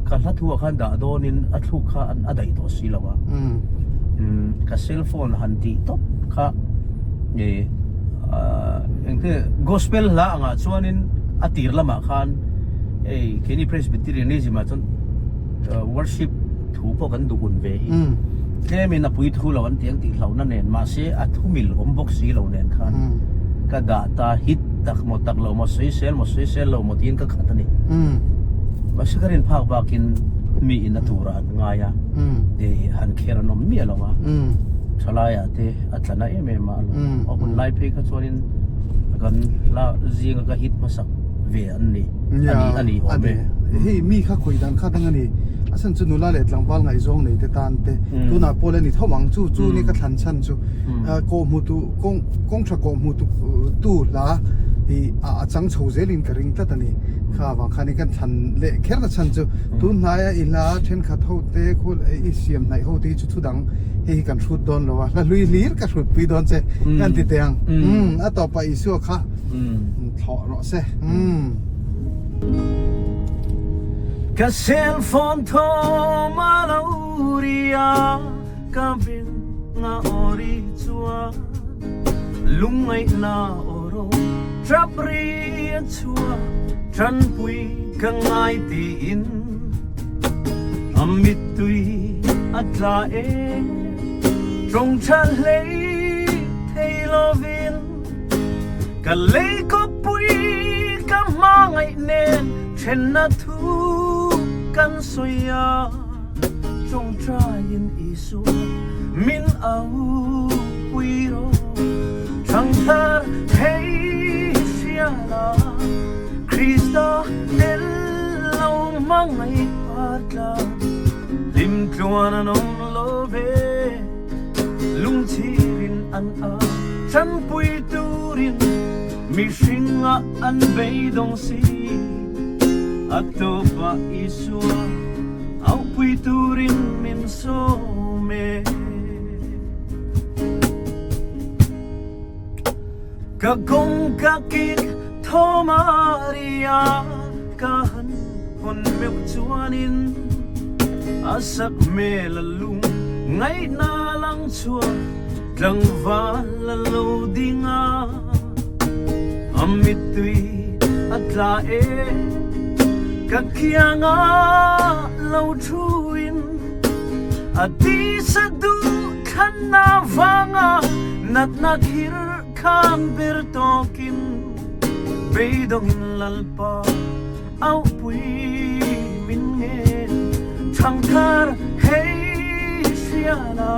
ka hla thu ah khan dah dawnin a thluk kha a daih tawh si lo a. Ka cell phone han tih tawp kha engte gospel hla angah chuanin a tir lamah khan hei keini Presbyterianism ah chuan worship thu pawh kan duh un ve hi. Tlemin a pui thu lo an ti ang tih hlauhna nen mahse a thu mil awm bawk si lo nen khan ka dah ta hit tak maw tak lo maw sawisel maw sawisel lo maw tiin ka khat a ni. Mahse ka rin phak bakin mi in a turah an ngai a, han kher an awm miah lo a, thalaiah te a tla na em em a alawm. A hun lai phei kha chuanin kan hla zinga ka hit hmasak ve an ni. A ni awm e. Hei mi kha khawih dan kha dang a ni. A chhan chu nula leh tlangval ngaihzawng nei te tan te tunah pawh la ni tho ang chu chu ni ka thlan chhan chu kawh hmu tu kawng kawng tha kawh hmu tu tu hla ih a chang chho zel in ka ring tlat a ni. Kha avang khan in kan thlan leh kher na chhan chu tun hnaia i hla thenkhat ho te khu i siam hnaih ho te hi chu thu dang hei hi kan hrut dawn lo a hla hlui hlir ka hrut pui dawn che kan ti teh ang. A tawpah Isua kha thlawh rawh se. Ka cell phone thawm a lo ri a, ka beng a aw ri chuan lungngaihna aw ro tap ri a chhuak tanpui ka ngai tiin a mittui a tla e tawng tha hlei thei lovin. Ka lei kawppui ka hmangaih nen thenna thu kan sawi a, tawngtaiin Isua min aupui rawh. Thangthar hei hriala Krista tel lo hmangaih par tlan hlim tluan an awm lo ve. Lungchhirin an a chanpui turin mihringa an beidawng si. A tawpah Isua aupui turin min sawm e. Ka kawng ka kik thaw Maria ka han hawn meuh chuanin a sak hmel a lung ngaihna lang chhuak tlangval a lo ding a, a mittui a tla e ka kianga lo thuin a tisa duh thlanna vanga natna khir khan ber tawkin beidawngin Lalpa aupui min ngen thangthar hei hriala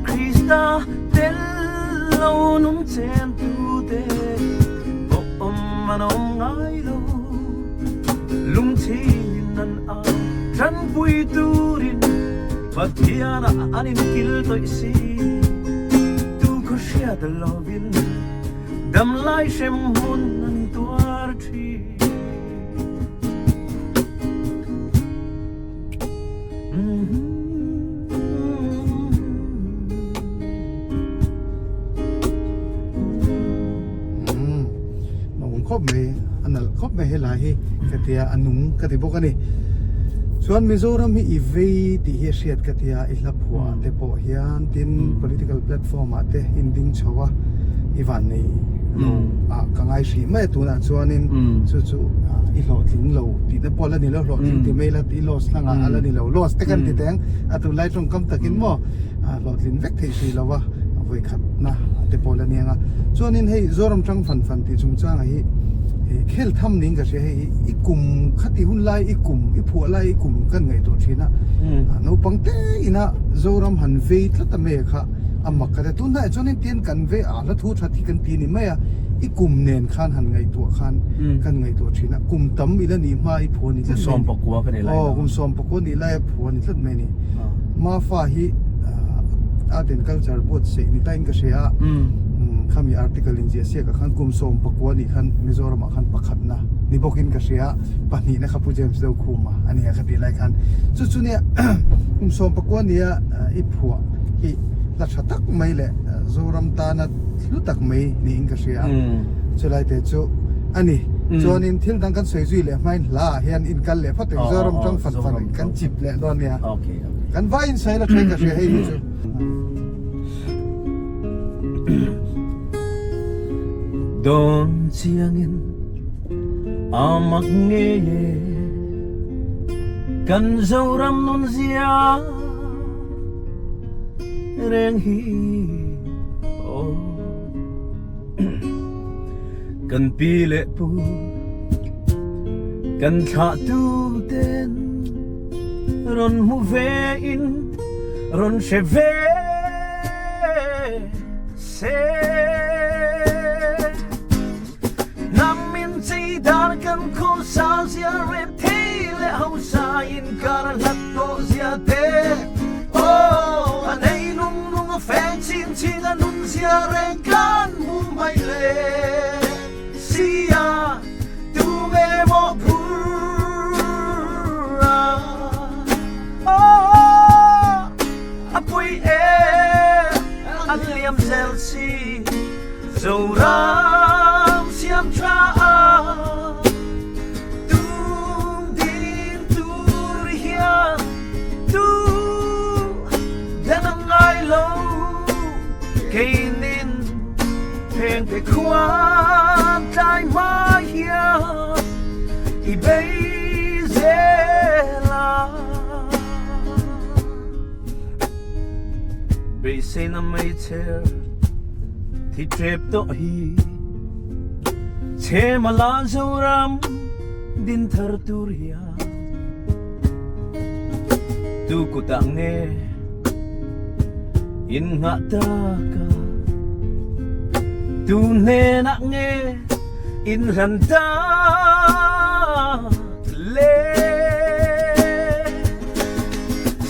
Krista tel lo nung chen tute pawh awm an awm ngai lo lungchhin an au tanpui turin Pathian ah an inkil tawih si tu khaw hriat lovin damlai hrem hmun an tuar thin. Nuam khawp mai a nalh khawp mai helai hi ka tia a nung ka ti bawk a ni chuan Mizoram hi i vei tih hi a hriat ka tia i hla phuah te pawh hian tin political platform ah te in ding chho a i van nei lo a ka ngai hrih mai a tunah chuanin chu chu i hlawhtling lo tih te pawh la ni lo hlawhtling ti mai la i loss hlangah a la ni lo loss te kan ti teng a tunlai tawngkam takin maw hlawhtlin vek theih hrih lo a vawikhatna te pawh la ni ang a chuanin hei Zoram tang fan fan tih chungchangah hi khel tham niin ka hria hei hi i kum khati hun lai i kum i phuah lai i kum kan ngaihtuah thin a naupang te ina Zoram han vei tlat a mai kha a mak ka tia tunhnaiah chuan engtin kan vei a hla thu that hi kan ti ni mai a i kum nen khan han ngaihtuah khan kan ngaihtuah thin a kum tam ila nih hma i phuah ni tlat mai kum 11 ka ni lai aw kum 11 nih lai a phuah ni tlat mai a ni Mafa hi art and culture buatsaih ni tain ka hria a khami article in ziah siak ah khan kum 11 nih khan Mizoram ah khan pakhatna ni bawkin ka hria a pahnihna kha Pu James Dokhuma a ni a kha tih lai khan chu chu nia kum 11 nia i phuah hi hla tha tak mai leh Zoram tana hlu tak mai niin ka hria a chulai te chu a ni chuanin thil dang kan sawi zui leh hmain hla ah hian in kal leh phawt ang Zoram tang fan fan kan chip leh dawn nia kan vai in sawi la thain ka hria hei hi chu. Dawn chiangin a mak ngei e kan Zoram nun zia reng hi aw kan pi leh pu kan thlah tu ten rawn hmu ve in rawn hre ve se Hnam in chei dan kan khaw sang zia rem thei leh hausa in kar a hlat tawh zia te Aw a nei nung nung a feng chin chin a nun zia reng kan hmu mai le sia tu nge maw phur a Aw a pui e an liam zel si. Zoram siam tha a tung din tur hian tu dan a ngai lo keinin pheng te khuan tlai hma hian i bei zel a. Beiseina meichher thi tep tawh hi Chhema la Zoram din thar tur hian Tu kutah nge in nghah tak a Tu hnenah nge in hlan tak le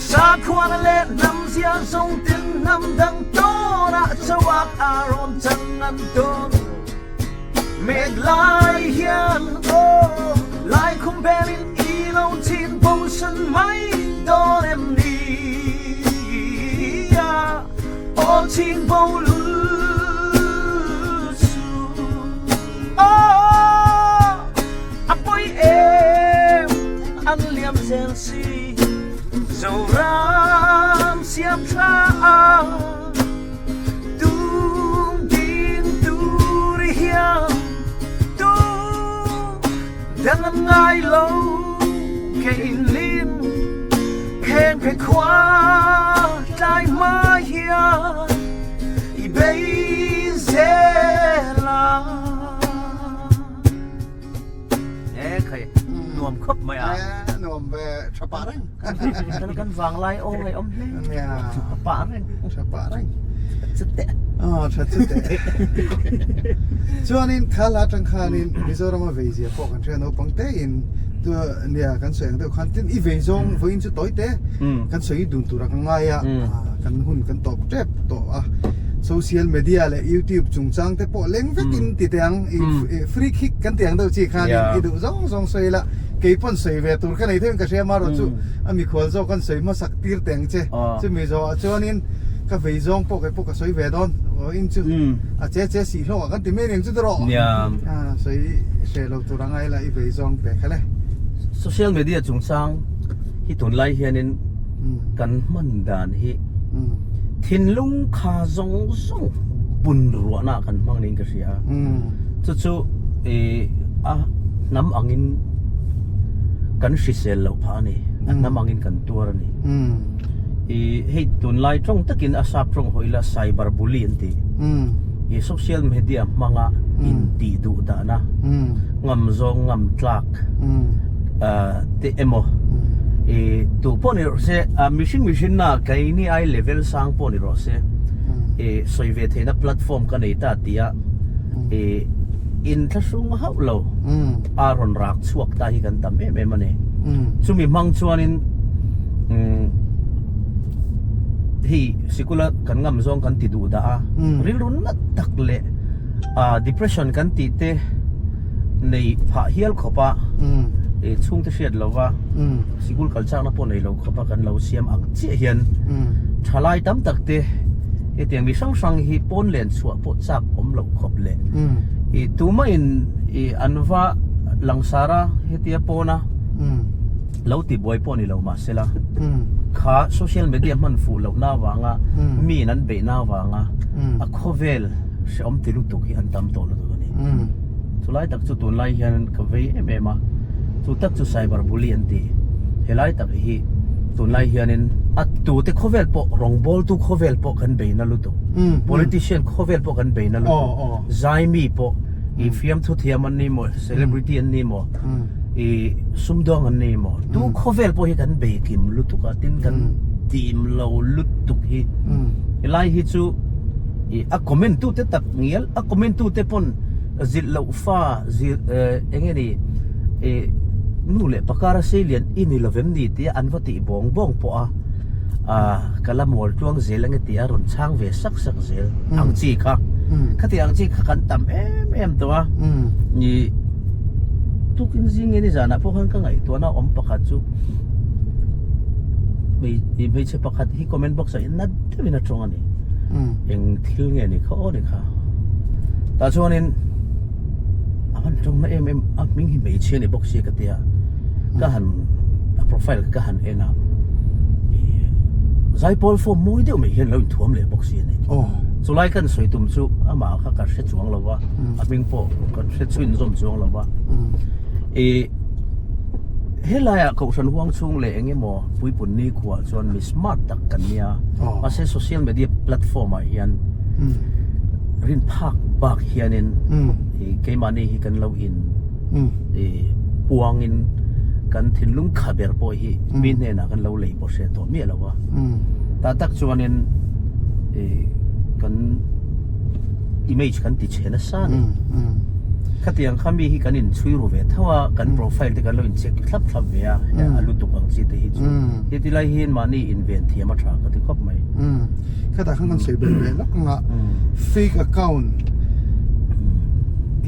Sakhuana leh hnam zia zawng tin hnam dang tawnah chauak a rawn chang an tawn mek lai hian aw Laikhum. belin i lo chin bo san mai dawn em ni a aw chin bo lul suh aw a pawi em an liam zel si Zoram siam tha a. Tung ding tur hian tu dang an ngai lo kei lim khen phe khua tlai hma hian i bei zel a. E khai nuam khawp mai a. E nuam ve tha pah reng. Kan kan vang lai aw ngai awm hle. Nia. Tha pah reng. Tha pah reng. Chute. Aw tha chute. Chuanin kha la tang khanin Mizoram a vei zia pawh kan hria naupang te in tu nia kan sawi ang deuh khan tin i vei zawng vawiin chu tawi te kan sawi dun tur a ka ngai a kan hun kan tawp tep tawh a social media leh youtube chungchang te pawh leng vekin ti teh ang i free kick kan ti ang deuh chi khanin i duh zawng zawng sawi ila kei pawn sawi ve tur ka nei theuhin ka hria amarawh chu a mikhual zawk an sawi hmasak tir teh ang che chumi zawhah chuanin ka vei zawng pawh kei pawh ka sawi ve dawn vawiin chu a che che sih hlawk ah kan ti mai aniang chu tawh sawi hreh lo tur anga ila i vei zawng teh kha le. Social media chungchang hi tunlai hianin kan hman dan hi thinlung kha zawng zawng bun ruahna kan hmang niin ka hria a chu chu ih a hnam angin kan hrisel loh phah a ni a hnam angin kan tuar a ni ih hei tunlai tawng takin a sap tawng hawi ila cyber bully an ti ih social media hmanga intih duh dahna ngam zawng ngam tlak ah te emaw ih tu pawh ni rawh se ah mihring mihring na keini ai level sang pawh ni rawh se ih sawi ve theihna platform ka nei ta tia ih inthlahrung hauh lo a rawn rak chhuak ta hi kan tam em em a ni chumi hmang chuanin umm hei sikula kan ngam zawng kan ti duh dah a rilru nat tak leh ah depression kan tih te nei phah hial khawp a ih chhungte hriat lova sikul kal chakna pawh nei lo khawp a kan lo siam ang chiah hian thalai tam tak te hetiang mi hrang hrang hi pawn len chhuah pawh chak awm loh khawp leh ih tumah in ih an va langsar a hetia pawn a lo ti buai pawh ni lo mahsela kha social media hman fuh lohna avanga mi in an beihna avanga a khawvel hrehawm ti lutuk hi an tam tawh lutuk a ni. Chulai tak chu tunlai hian ka vei em em a, chu tak chu cyber bully an ti. Helai tak hi tunlai hianin a tute khawvel pawh rawngbawltu khawvel pawh kan bei na lutuk, politician khawvel pawh kan bei na lutuk, zaimi pawh i fiamthu thiam an ni maw, celebrity an ni maw, i sumdawng an ni maw, tu khawvel pawh hi kan bei kim lutuk a, tin kan dim lo lutuk hi. Helai hi chu i a comment tute tak ngial a comment tute pawn zilh loh fa zir eng nge ni ih nu leh pakar a sei lian i ni lovem ni tia an va tih bawng bawng pawh a ah ka la mual tluang zel ange tia rawn chhang ve sak sak zel ang chi kha khati ang chi kha kan tam em em tawh a ih tukin zing nge ni zanah pawh khan ka ngaihtuahna awm pakhat chu hmeichhe pakhat hi comment box ah hian nat deuhin a tawng a ni. Eng thil nge ni kha aw ni kha. Tah chuanin a han tawng na em em a hming hi hmeichhia ni bawk sia ka tia. Ka han a profile ka han en a. Zaipawl form mawi deuh mai hian lo inthuam leh bawk sia ni. Chulai kan sawi tum chu amah kha ka hre chuang lo va. A hming pawh ka hre chhuin zawm chuang lo va. I Helaiah Kohhran huang chhung leh eng emaw puipun nikhuah chuan mi smart tak kan nia. Mahse social media platform ah hian rin phak bak hianin keimahni hi kan lo in puangin kan thinlung kha ber pawh hi mi hnenah kan lo lei pawh hre tawh miah lo a. Tah tak chuanin kan image kan ti chhe nasa a ni. Khatiang kha mi hi kan inchhui ru ve tho a, kan profile te kan lo incheck thlap thlap ve a, a lutuk ang chi te hi chu. Heti lai hian mahni inven thiam a tha ka ti khawp mai. Khatah khan kan sawi belh ve lawk ang a, fake account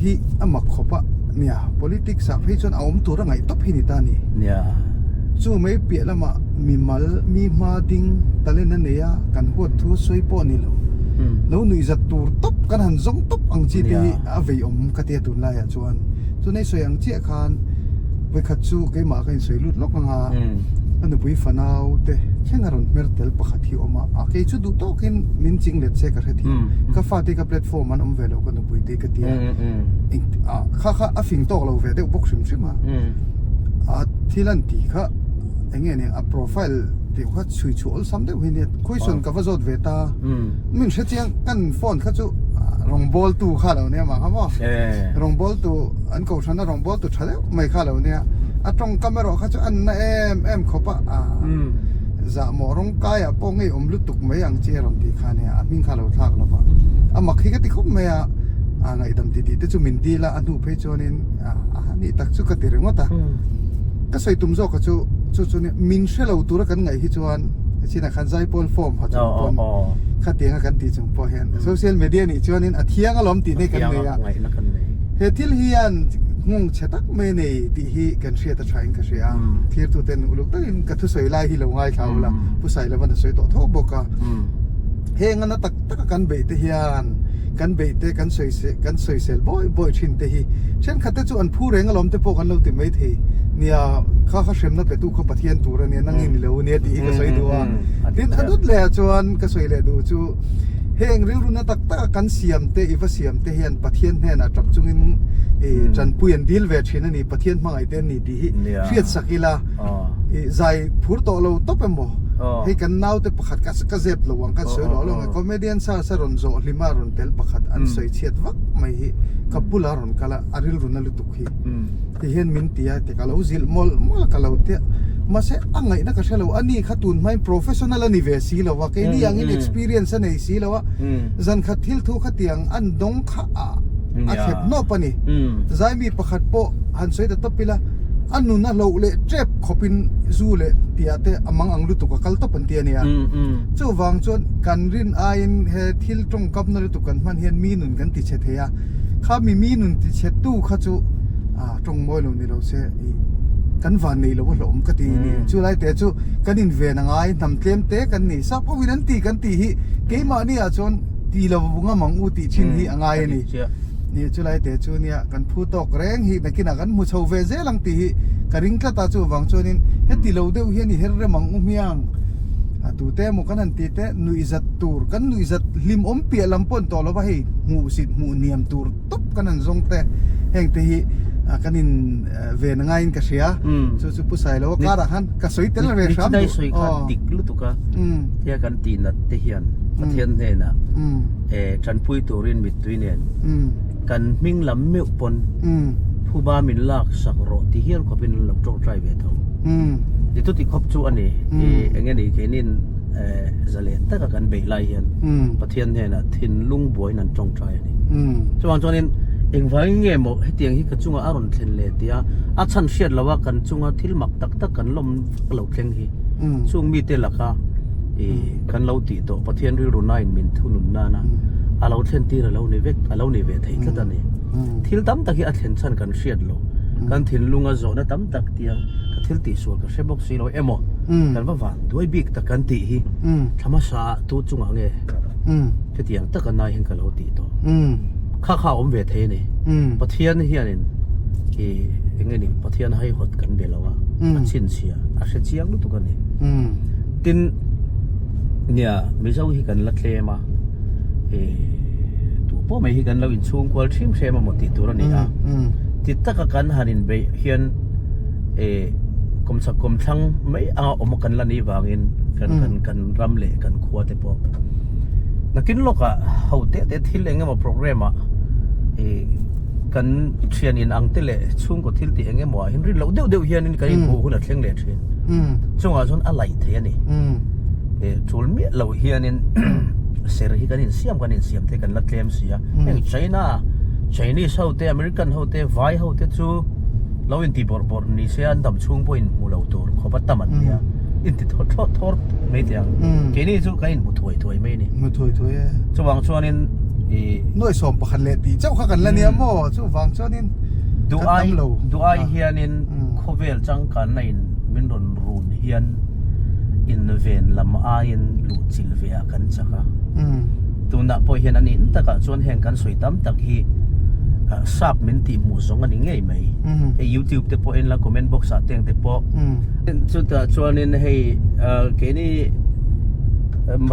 hi a mak khawp a. Nia, politics ah phei chuan a awm tur a ngaih tawp hi ni ta a ni. Nia. Chu mai piah lamah mimal, mi hma ding, talent a nei a, kan huat thu a sawi pawh a ni lo. Lo nuihzat tur tawp kan han zawng tawp ang chi te hi a vei awm ka tia tunlaiah chuan. Chunei sawi ang chiah khan vawikhat chu keimah ka insawi lut lawk ang a, ka nupui fanau te thleng a rawn hmer tel pakhat hi a awm a, a kei chu duh tawkin min ching let se ka hre thei. Ka fate ka platform an awm ve lo ka nupui te ka tia. Kha kha a fing tawk lo ve deuh bawk hrim hrim a, a thil an tih kha eng nge nia a profile tih kha chhui chhuah awlsam deuh hi nia question ka va zawt ve ta min hre chiang kan phone kha chu rawngbawl tu kha lo nia mah kha maw rawngbawl tu an kohhran a rawngbawl tu tha deuh mai kha lo nia a tawngkam erawh kha chu an na em em khawp a zahmawh rawng kaiah pawh ngei awm lutuk mai ang chi a rawn tih kha nia a hming kha lo thlak lo va a mak hi ka ti khawp mai a. a ngaihdam ti tih te chu min dil a, a hnu phei chuanin a nih tak chu ka ti ringawt a. Ka sawi tum zawk a chu chu chu min hre lo tura kan ngaih hi chuan chinah khan zaipawl form ha chung pawn khatianga kan tih chung pawh hian social media nih chuanin a thiang alawm tih nei kan nei a. He thil hian nghawng chhe tak mai nei tih hi kan hriat a tha in ka hria a. Thirtuten uluk takin ka thusawi lai hi lo ngaithla ula Pu Sailovan a sawi tawh tho bawk a. Heng a na tak taka kan beih te hian kan beih te kan sawi se kan sawisel bawi bawi thin te hi thenkhat te chu an phu reng alawm te pawh kan lo ti mai thei nia kha kha hremna pe tu kha Pathian tur ania nang i ni lo ania tih hi ka sawi duh a tin a dut leh ah chuan ka sawi leh duh chu heng rilru na tak taka kan siam te i va siam te hian Pathian hnenah tap chungin i tanpui an dil ve thin ani Pathian hmangaih te an ni tih hi hriat sak ila i zai phur tawh lo tawp emaw hei kan naute pakhat ka ka zep lo ang kan sawi lo lo ang comedian stars a rawn zawh hlima rawn tel pakhat an sawi chhiat vak mai hi ka bula rawn kal a a rilru na lutuk hi ti hian min ti a ti ka lo zilh mawlh mawlh a ka lo tia mahse a ngaihna ka hre lo a ni kha tun hmain professional a ni ve si lo a keini angin experience a nei si lo a zan khat thil thu khatiang an dawng kha a a thlep hnawp a ni zaimi pakhat pawh han sawi ta tawp ila a nun a hloh leh tep khawpin zu leh tia te a mang ang lutuk a kal tawp an ti a nia. Chuvang chuan kan rin aiin he thil tawngkapna lutuk kan hman hian mi nun kan ti chhe thei a, kha mi mi nun ti chhe tu kha chu ah tawng mawi lo ni lo se ih kan van nei lo a hlawhawm ka ti ni. Chu lai te chu kan inven a ngai hnam tlem te kan ni. Sap ho in an ti kan tih hi keimahni ah chuan ti lo ngam ang u tih thin hi a ngai a ni. Ni chu lai te chu nia kan phu tawk reng hi nakinah kan hmu chho ve zel ang tih hi ka ring tlat a chuvang chuanin heti lo deuh hian i her rem ang u hmiang a tute emaw kan han ti te nuihzat tur kan nuihzat hlimawm piah lam pawh an tawh lova hei hmuhsit hmuh hniam tur tawp kan han zawng te heng te hi kan in ven a ngaiin ka hria chu chu Pu Sailoa karah khan ka sawi tel ve hram duh. Ni sawi kha dik lutuk a tia kan tih nat te hian Pathian hnenah tanpui turin mittui nen kan hming lam meuh pawn phuba min lak sak rawh ti hial khawpin an lo tawngtai ve tho. Ni chuti khawp chu a ni. Eng nge ni keinin zalen taka kan beih lai hian Pathian hnenah thinlung buaiin an tawngtai a ni. Chuvang chuanin engvangin nge maw hetiang hi ka chunga a rawn thlen le tia a chhan hriat loha kan chunga thil mak tak tak kan lawm vak lo thleng hi chung mite laka kan lo tih tawh Pathian rilru nain min thunun nana a lo thlen tir a lo ni vek a lo ni ve thei tlat a ni. Thil tam tak hi a thlen chhan kan hriat lo. Kan thinlunga zawhna tam tak tia ka thil tihsual ka hre bawk si lo emaw kan va van duai bik tak kan tih hi thla hmasa ah tu chungah nge hetiang taka nai hian ka lo tih tawh. Kha kha a awm ve thei a ni. Pathian hianin i eng nge ni Pathian haihawt kan be lo a, a chhinchhia a hre chiang lutuk a ni. Tin. Nia, Mizo hi kan la tlem a, eh tu pawh mai hi kan lo inchhung kual hrim hrem a maw tih tur a ni a. Ti taka kan han inbeih hian eh kawmchhak kawmthlang mai anga awm kan la nih vangin kan kan kan ram leh kan khua te pawh nakin lawkah ho teh teh thil eng emaw program ah eh kan thian in ang te leh chhungkaw thil tih eng emaw ah hian rin loh deuh deuh hianin kan inhmuh hun a thleng leh thin. Chungah chuan a laih thei a ni. Eh tul miah loh hianin ser hi kan insiam kan insiam te kan la tlem si a. Heng China, Chinese ho te, American ho te, Vai ho te chu lo inti bawrh bawrh ni se an dam chhung pawh inhmu lo tur khawp a tam an nia. Inti thawr thawr thawr mai teh ang. Keini chu kan inhmu thuai thuai mai a ni. Hmu thuai thuai e. Chuvang chuanin ih. Nuaihsawm pakhat leh tih chauh kha kan la nia maw? Chuvang chuanin. Duh ai duh ai hianin khawvel changkanna in min rawn run hian inven lam aiin luhchilh ve ah kan chak a. Tunah pawh hian a nih takah chuan heng kan sawi tam tak hi sap min tih hmuh zawng a ni ngei mai. Hei youtube te pawh en la comment box ah te ang te pawh. Chutah chuanin hei keini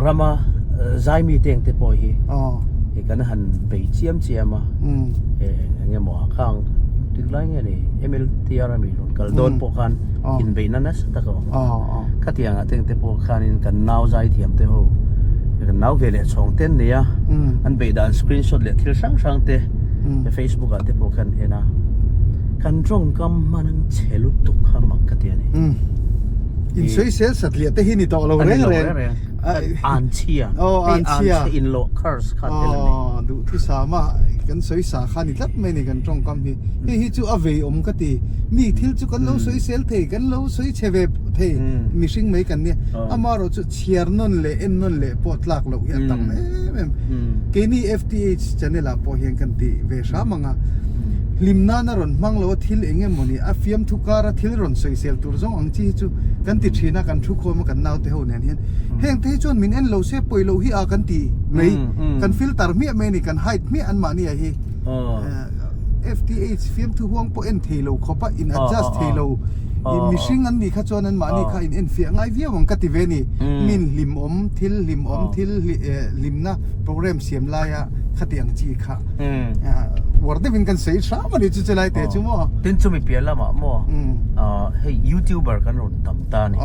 rama zaimi te ang te pawh hi kan han bei chiam chiam a. Eng emaw ah khang tik lai nge ni MLTR ami rawn kal dawn pawh khan inbeihna nasa tak a awm a. Khatiang ah te ang te pawh khanin kan nau zaithiam te ho kan nau ve leh chhawng te an nei a, an beih dan screenshot leh thil hrang hrang te Facebook ah te pawh khan en a, kan tawngkam hman ang chhe lutuk kha mak ka ti a ni. Insawisel satliah te hi ni tawh lo reng reng. Anchhia. Hei anchhe inlawh curse kha tel a ni. Duhthusam a kan sawi sa kha ni tlat mai a ni kan tawngkam hi. Hei hi chu a vei awm ka ti. Mi thil chu kan lo sawisel thei, kan lo sawi chhe ve thei mihring mai kan nia. Amaherawh chu chhiar nawn leh en nawn leh pawh tlak loh hi a tam em em. Keini FTH channel ah pawh hian kan ti ve hram ang a. Hlim nana rawn hmang lo a thil eng emaw ni a fiamthu kara thil rawn sawisel tur zawng ang chi hi chu kan ti thin a, kan thu khawm a kan naute ho nen hian. Heng te hi chuan min en lo se pawi loh hi a kan ti mai. Kan filter hmiah mai a ni, kan hide hmiah anmahni ah hi. FTH fiamthu huang pawh en thei lo khawp a, in adjust thei lo. Mihring an nih kha chuan anmahni kha in enfiah ngai viau ang ka ti ve a ni. Min hlimawm thil hlimawm thil hlimna program siam laia khati ang chi kha uar deuhin kan sawi hram a ni chu chulai te chu maw. Tin chumi piah lamah maw hei youtuber kan rawn tam ta a ni.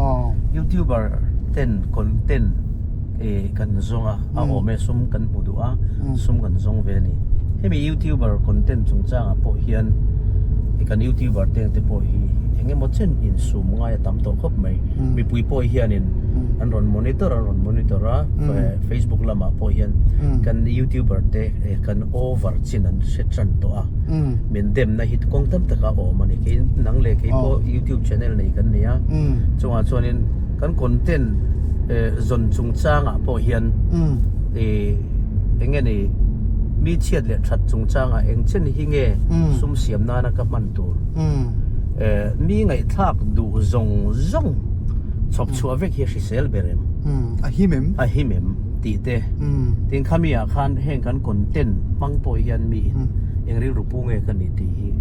Youtuber ten content kan zawng a, a awm e sum kan hmu duh a, sum kan zawng ve a ni. Hemi youtuber content chungchangah pawh hian kan youtuber te te pawh hi eng emaw chen insum ngai a tam tawh khawp mai. Mipui pawh hianin an rawn monitor an rawn monitor a, Facebook lamah pawh hian kan youtuber te kan over chin an hre tan tawh a, min demna hi kawng tam taka awm a ni. Kei nang leh kei pawh youtube channel nei kan ni a, chungah chuanin kan content zawn chungchangah pawh hian eng nge ni mi chhiat leh that chungchangah eng chen hi nge sum siam nana ka hman tur mi ngaihthlak duh zawng zawng chhawp chhuah vek hi a hrisel ber em? A him em? A him em tih te. Tin khami ah khan heng kan content hmang pawh hian mi in eng rilru pu nge ka ni tih hi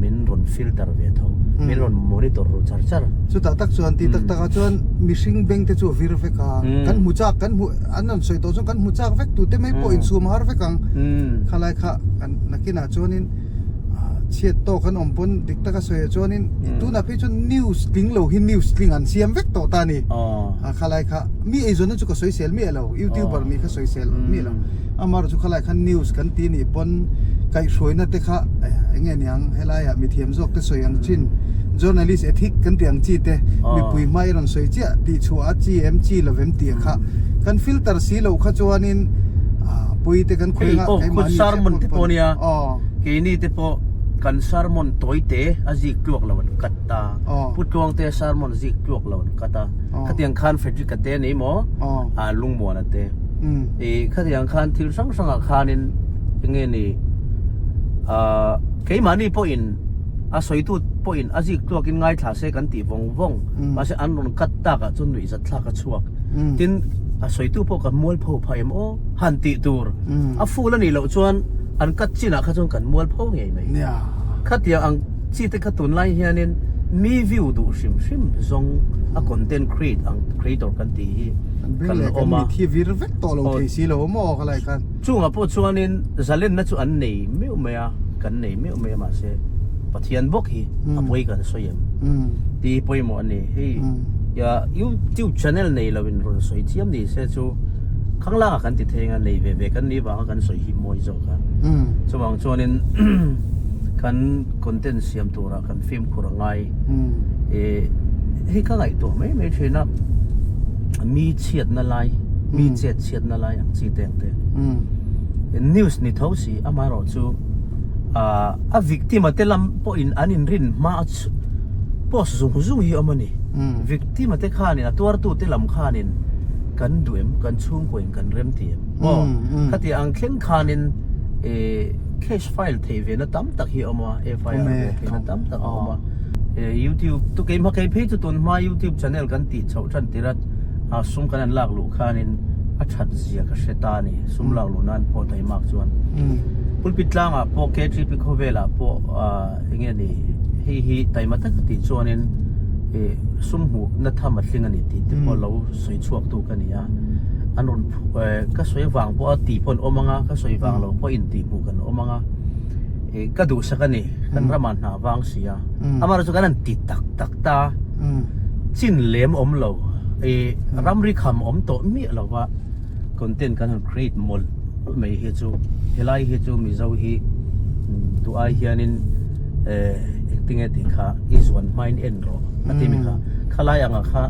min rawn filter ve tho, min rawn monitor ru char char. Chutah tak chuan tih tak takah chuan mihring beng te chu a vir vek a, kan hmu chak kan hmu an rawn sawi tawh chuan kan hmu chak vek tute mai pawh insum har vek ang. Khalai kha kan nakinah chuanin chhiat tawk an awm pawn dik taka sawi ah chuanin tunah phei chuan news tling lo hi news tling an siam vek tawh ta a ni. Khalai kha mi eizawnna chu ka sawisel miah lo, youtuber nih kha sawisel miah lo. Amaherawh chu khalai khan news kan ti nih pawn kaihhruaina te kha eng nge niang helaiah mithiam zawk te sawi ang chin journalist ethic kan tih ang chi te mipui hma i rawn sawi chiah tih chhuah a chi em chi lo em tih kha kan filter si loh kha chuanin pui te kan khawi anga keimahni sermon te pawh nia keini te pawh kan sermon tawi te a zik tluak lo an cut ta pu tluang te sermon zik tluak lo an cut a khatiang khan Frederick a te ni maw a lungmuana te i khatiang khan thil hrang hrangah khanin enge ni ah keimahni pawhin a sawitu pawhin a zik tluakin ngaithla se kan tih vawng vawng mahse an rawn cut takah chuan nuihzat thlak a chhuak tin a sawitu pawh kan mualpho phah em aw han tih tur a full a nih loh chuan an cut chinah kha chuan kan mualpho ngei mai khatiang ang chi te kha tunlai hianin mi view duh hrim hrim zawng a content create ang creator kan tih hi kan awm a. Thi vir vek tawh lo thei si lo maw khalai khan. Chungah pawh chuanin zalenna chu an nei meuh mai a, kan nei meuh mai a mahse Pathian bawk hi a pawi kan sawi em tih hi pawimawh a ni. Hei YouTube channel nei lo in rawn sawi chiam ni se chu khanglang ah kan ti thei anga nei ve ve kan nih vanga kan sawi hi mawi zawk a. Chuvang chuanin kan content siam turah kan fimkhur a ngai. Hei ka ngaihtuah mai mai thin a, mi chhiatna lai, mi chet chhiatna lai ang chi te ang te. News ni tho si amaherawh chu a victim a te lam pawhin an inrin hma a post zung zung hi awm a ni. Victim a te khanin a tuartu te lam khanin kan duh em, kan chhungkaw in kan rem ti em maw? Khati ang thleng khanin. Case file theih ve na tam tak hi a awm a, FIR ve theih na tam tak a awm a. YouTube tu keimah kei phei chu tun hma YouTube channel kan tih chhoh tan tir a sum kan an lak luh khanin a that zia ka hre ta a ni. Sum lak luh nan pawh taimak chuan pulpit tlangah pawh KTP khawvelah pawh enge ni hei hi taima taka tih chuanin sum hmuh na tham a tling a ni tih te pawh lo sawi chhuak tu ka ni a. An rawn ka sawi vang pawh a tih pawh an awm ang a, ka sawi vang lo pawh intih hmuh kan awm ang a. Ka duhsak a ni, kan ramah hna vang si a. Amaherawhchu chu kan han ti tak tak ta, chin lem awm lo, ramri kham awm tawh miah lo va content kan han create mawlh mawlh mai hi chu helai hi chu Mizo hi duh ai hianin engtinge tih kha i zuan hmain en rawh a ti mi kha khalai anga kha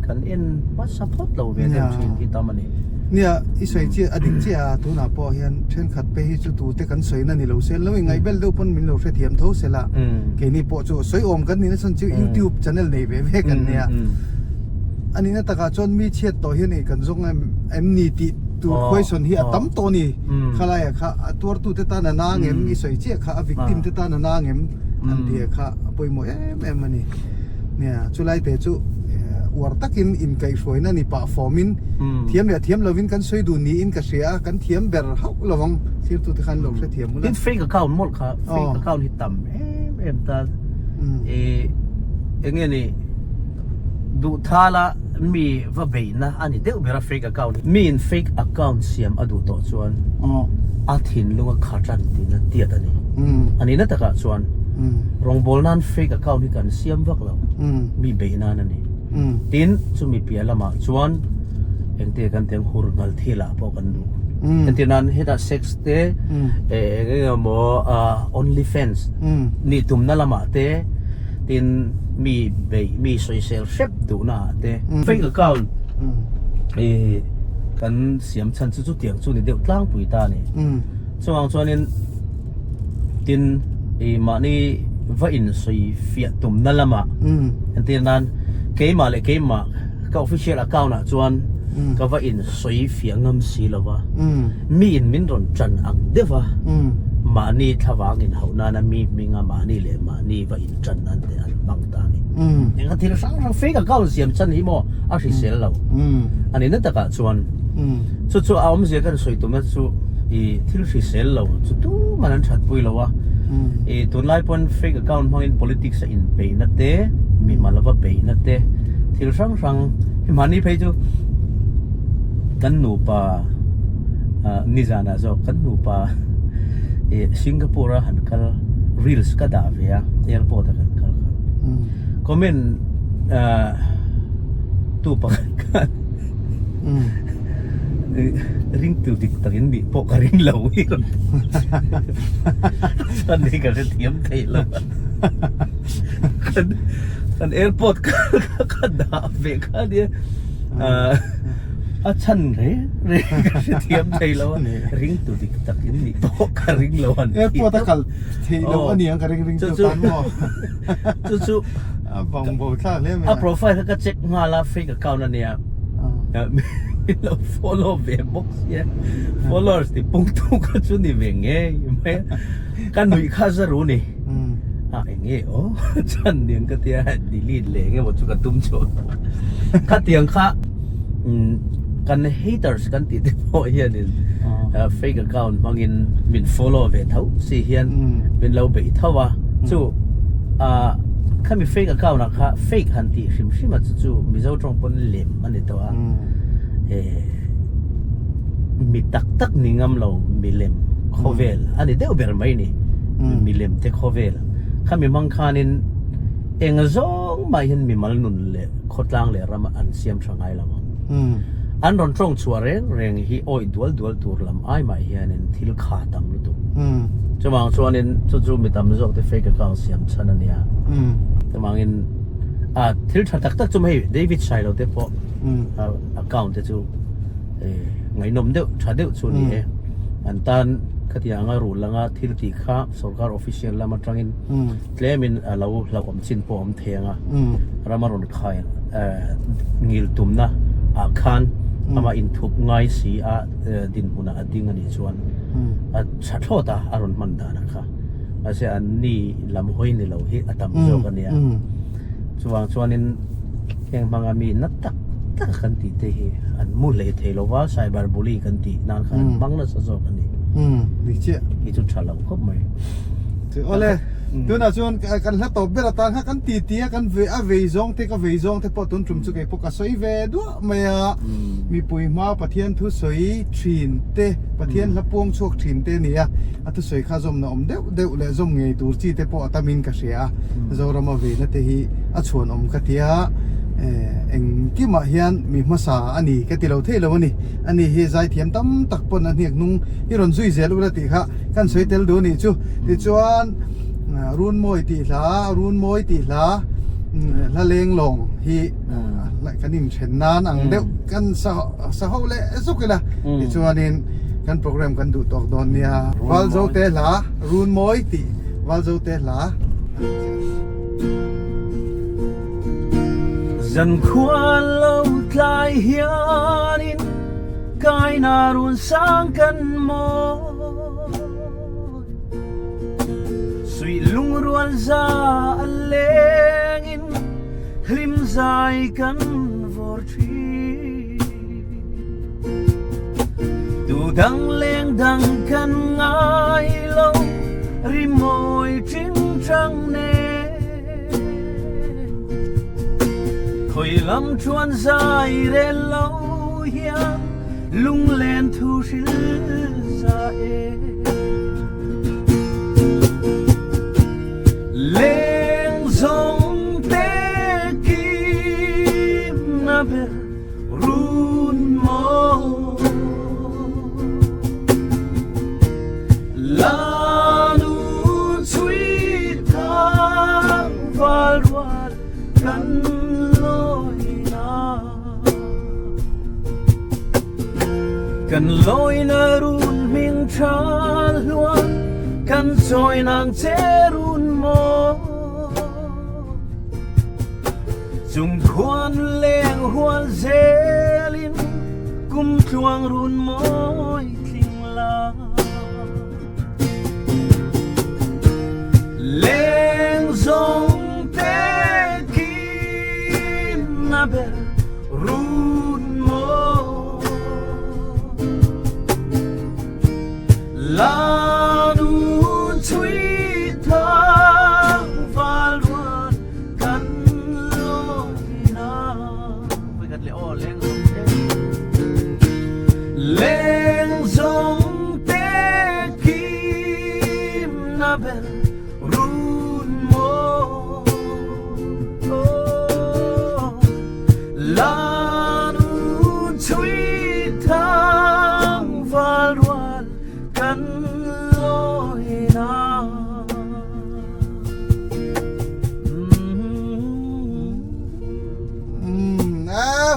kan en hmasa phawt lo ve deuh thin hi tam a ni. Nia i sawi chiah a dik chiah a tunah pawh hian thenkhat phei hi chu tute kan sawina ni lo se lo ingaihbel deuh pawn min lo hrethiam tho se la keini pawh chu sawi awm kan nihna chhan chu youtube channel nei ve ve kan nia. A nihna takah chuan mi chhiat tawh hian ei kan zawng em em ni tih tur question hi a tam tawh a ni. Khalaiah kha a tuartute tan a nang em i sawi chiah kha a victim te tan a nang em an tih kha a pawimawh em em a ni. Nia chulai te chu uar takin inkaihhruaina ni pah fawmin thiam leh thiam lovin kan sawi dun niin ka hria a, kan thiam ber hauh lo ang thirtute khan lo hrethiam ula. Tin fake account mawlh kha fake account hi tam em em ta eng nge ni. Duhthala mi va beihna a ni deuh ber a fake account hi. Miin fake account siam a duh tawh chuan a thinlung a kha tan tiin a tiat a ni. A nihna takah chuan rawngbawl nan fake account hi kan siam vak lo, mi beih nan a ni. Tin, chumi piah lamah chuan engte kan teng hur nghal thilah pawh kan duh. Entir nan hetah sex te eng eng emaw only fans nih tumna lamah te, Tin, mi beih, mi sawisel hrep duhna ah te fake account i kan siam chhan chu chutiang chu ni deuh tlangpui ta a ni. Chuvang chuanin tin i mahni va in sawi fiah tumna lamah entir nan keimah leh keimah ka official account ah chuan ka va in sawi fiah ngam si lo va. Mi in min rawn tan ang deuh a, mahni thlavang in hauh nana mi hminga mahni leh mahni va in tan nan te an hmang ta a ni. Eng a thil hrang hrang fake account siam chan hi maw a hrisel lo. A nihna takah chuan chu chu a awmzia kan sawi tumna chu i thil hrisel lo chu tuman an thatpui lo a. I tunlai pawn fake account hmangin politics a inbeihna te, mimal va beihna te thil hrang hrang hi mahni phei chu kan nupa nizanah zawk kan nupa ih Singapore a han kal reels ka dah ve a airport a kan kal kha comment ah tu pakhat khan ring tu dik takin nih pawh ka ring lo hi rawn chuan ni ka hrethiam theih lo a kan kan airport ka dah ve kha nia ah. A chhan reng reng ka hre thiam thei lo a, ring tu dik tak in nih pawh ka ring lo an ti. Airport a kal thei lo a niang ka ring ring chu tan maw. Chu chu a bang bo thlak hle mai a. A profile kha ka check nghal a fake account a nia. Min lo follow ve bawk sia. Followers ti pung tu kha chu ni ve ngei mai a. Ka nuih kha za ru ni. A eng nge aw chhan niang ka tia delete leh eng emaw chu ka tum chhuak khatiang kha kan haters kan tih te pawh hianin fake account hmangin min follow ve tho si hian min lo beih tho a chu khami fake account ah kha fake han tih hrim hrim a chu chu Mizo tawng pawn lem a ni tawh a mi tak tak ni ngam lo milem khawvel a ni deuh ber mai ni milem te khawvel khami hmang khanin eng zawng mah hian mimal nun leh khawtlang leh ram an siam tha ngai lo ang. An rawn tawng chhuah reng reng hi awih dual dual tur lam ai mah hianin thil kha tam lutuk. Chuvang chuanin chu chu mi tam zawk te fake account siam chhan a nia. Chuvangin a thil tha tak tak chu hei David Sailo te pawh account te chu ngaihnawm deuh tha deuh chu a ni e. An tan khatianga rul anga thil tih kha sorkar official lam atangin Tlemin a lo hlauhawm chin pawh a awm thei ang a, ram a rawn khai ngil tumna ah khan amah inthup ngai si a dinhmunah a ding a nih chuan. A tha thlawt a, a rawn hman dan a kha. Mahse an ni lam hawi ni lo hi a tam zawk a nia. Chuvang chuanin heng hmanga mi na tak tak kan tih te hi an mu hlei thei lo va, cyber bully kan tih nan khan an hmang nasa zawk a ni. Dik chiah. Hi chu tha lo khawp mai. Awle, tunah chuan kan hla tawp ber atan kha kan ti ti a, kan ve a vei zawng te ka vei zawng te pawh tun tum chu kei pawh ka sawi ve duah. mai a, mipui hma Pathian thusawi thin te, Pathian hla puang chhuak thin te a ni a, a thusawi kha zawmna awm deuh deuh leh zawm ngei tur chi te pawh a tamin ka hria a, Zorama veina te hi a chhuan awm ka ti a, engkimah hian mi hmasa a ni ka ti lo thei lo a ni, ani hi zaithiam tam tak pawn a hniak hnung i rawn zui zel ula tih kha kan sawi tel duh a nih chu, tichuan Runmawi tih hla, Runmawi tih hla, hla leng lawng hi. Kan inthen nan ang deuh kan sa ho leh zuk ila tichuanin kan program kan duh tawk dawn nia Valzo te hla run mawi tih Valzo te hla Zankhua lo tlai hianin kaina run sang kan mawi Suih lungrual za a lengin hlim zai kan vawr thin. Tu dang leng dang kan ngai lo rimawi tingtang nen. Khawi lam chuan zai rel lo hian lunglen thu hril za e. Leng zawng te kim na ber run maw La nu chui thang val rual kan loi na Kan loi na run hming tha hluan kan chawi nang che run maw Chung khuan leng hual zelin kum tluang run mawi tling la Leng zawng te kim na ber run maw La nu chui thang val rual kan loi na Leng zawng te kim na ber run maw La nu chui thang val rual kan loi na.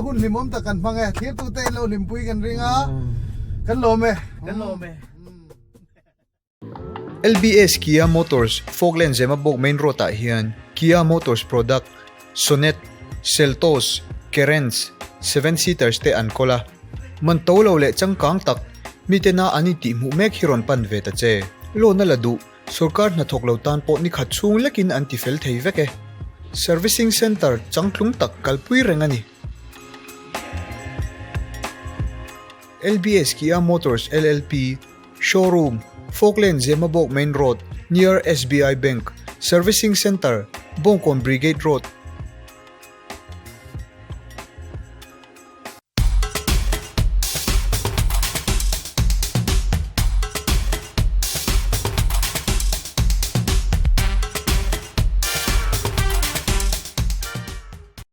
Hun hlimawm tak kan hmang e, thirtute in lo hlimpui kan ring a, kan lawm e. Kan lawm e. LBS Kia Motors Falkland Zemabawk Main Road ah hian Kia Motors product Sonet, Seltos, Carens, seven seaters te an kawl a. Man to lo leh changkang tak mitena an intihhmuh mek hi rawn pan ve ta che. Loan a la duh, sorkar hnathawk lo tan pawh nikhat chhung lekin an ti fel thei vek e. Servicing Centre changtlung tak kalpui reng a ni. LBS Kia Motors LLP, Showroom, Falkland Zemabawk Main Road, near SBI Bank, Servicing Centre, Bawngkawn Brigade Road.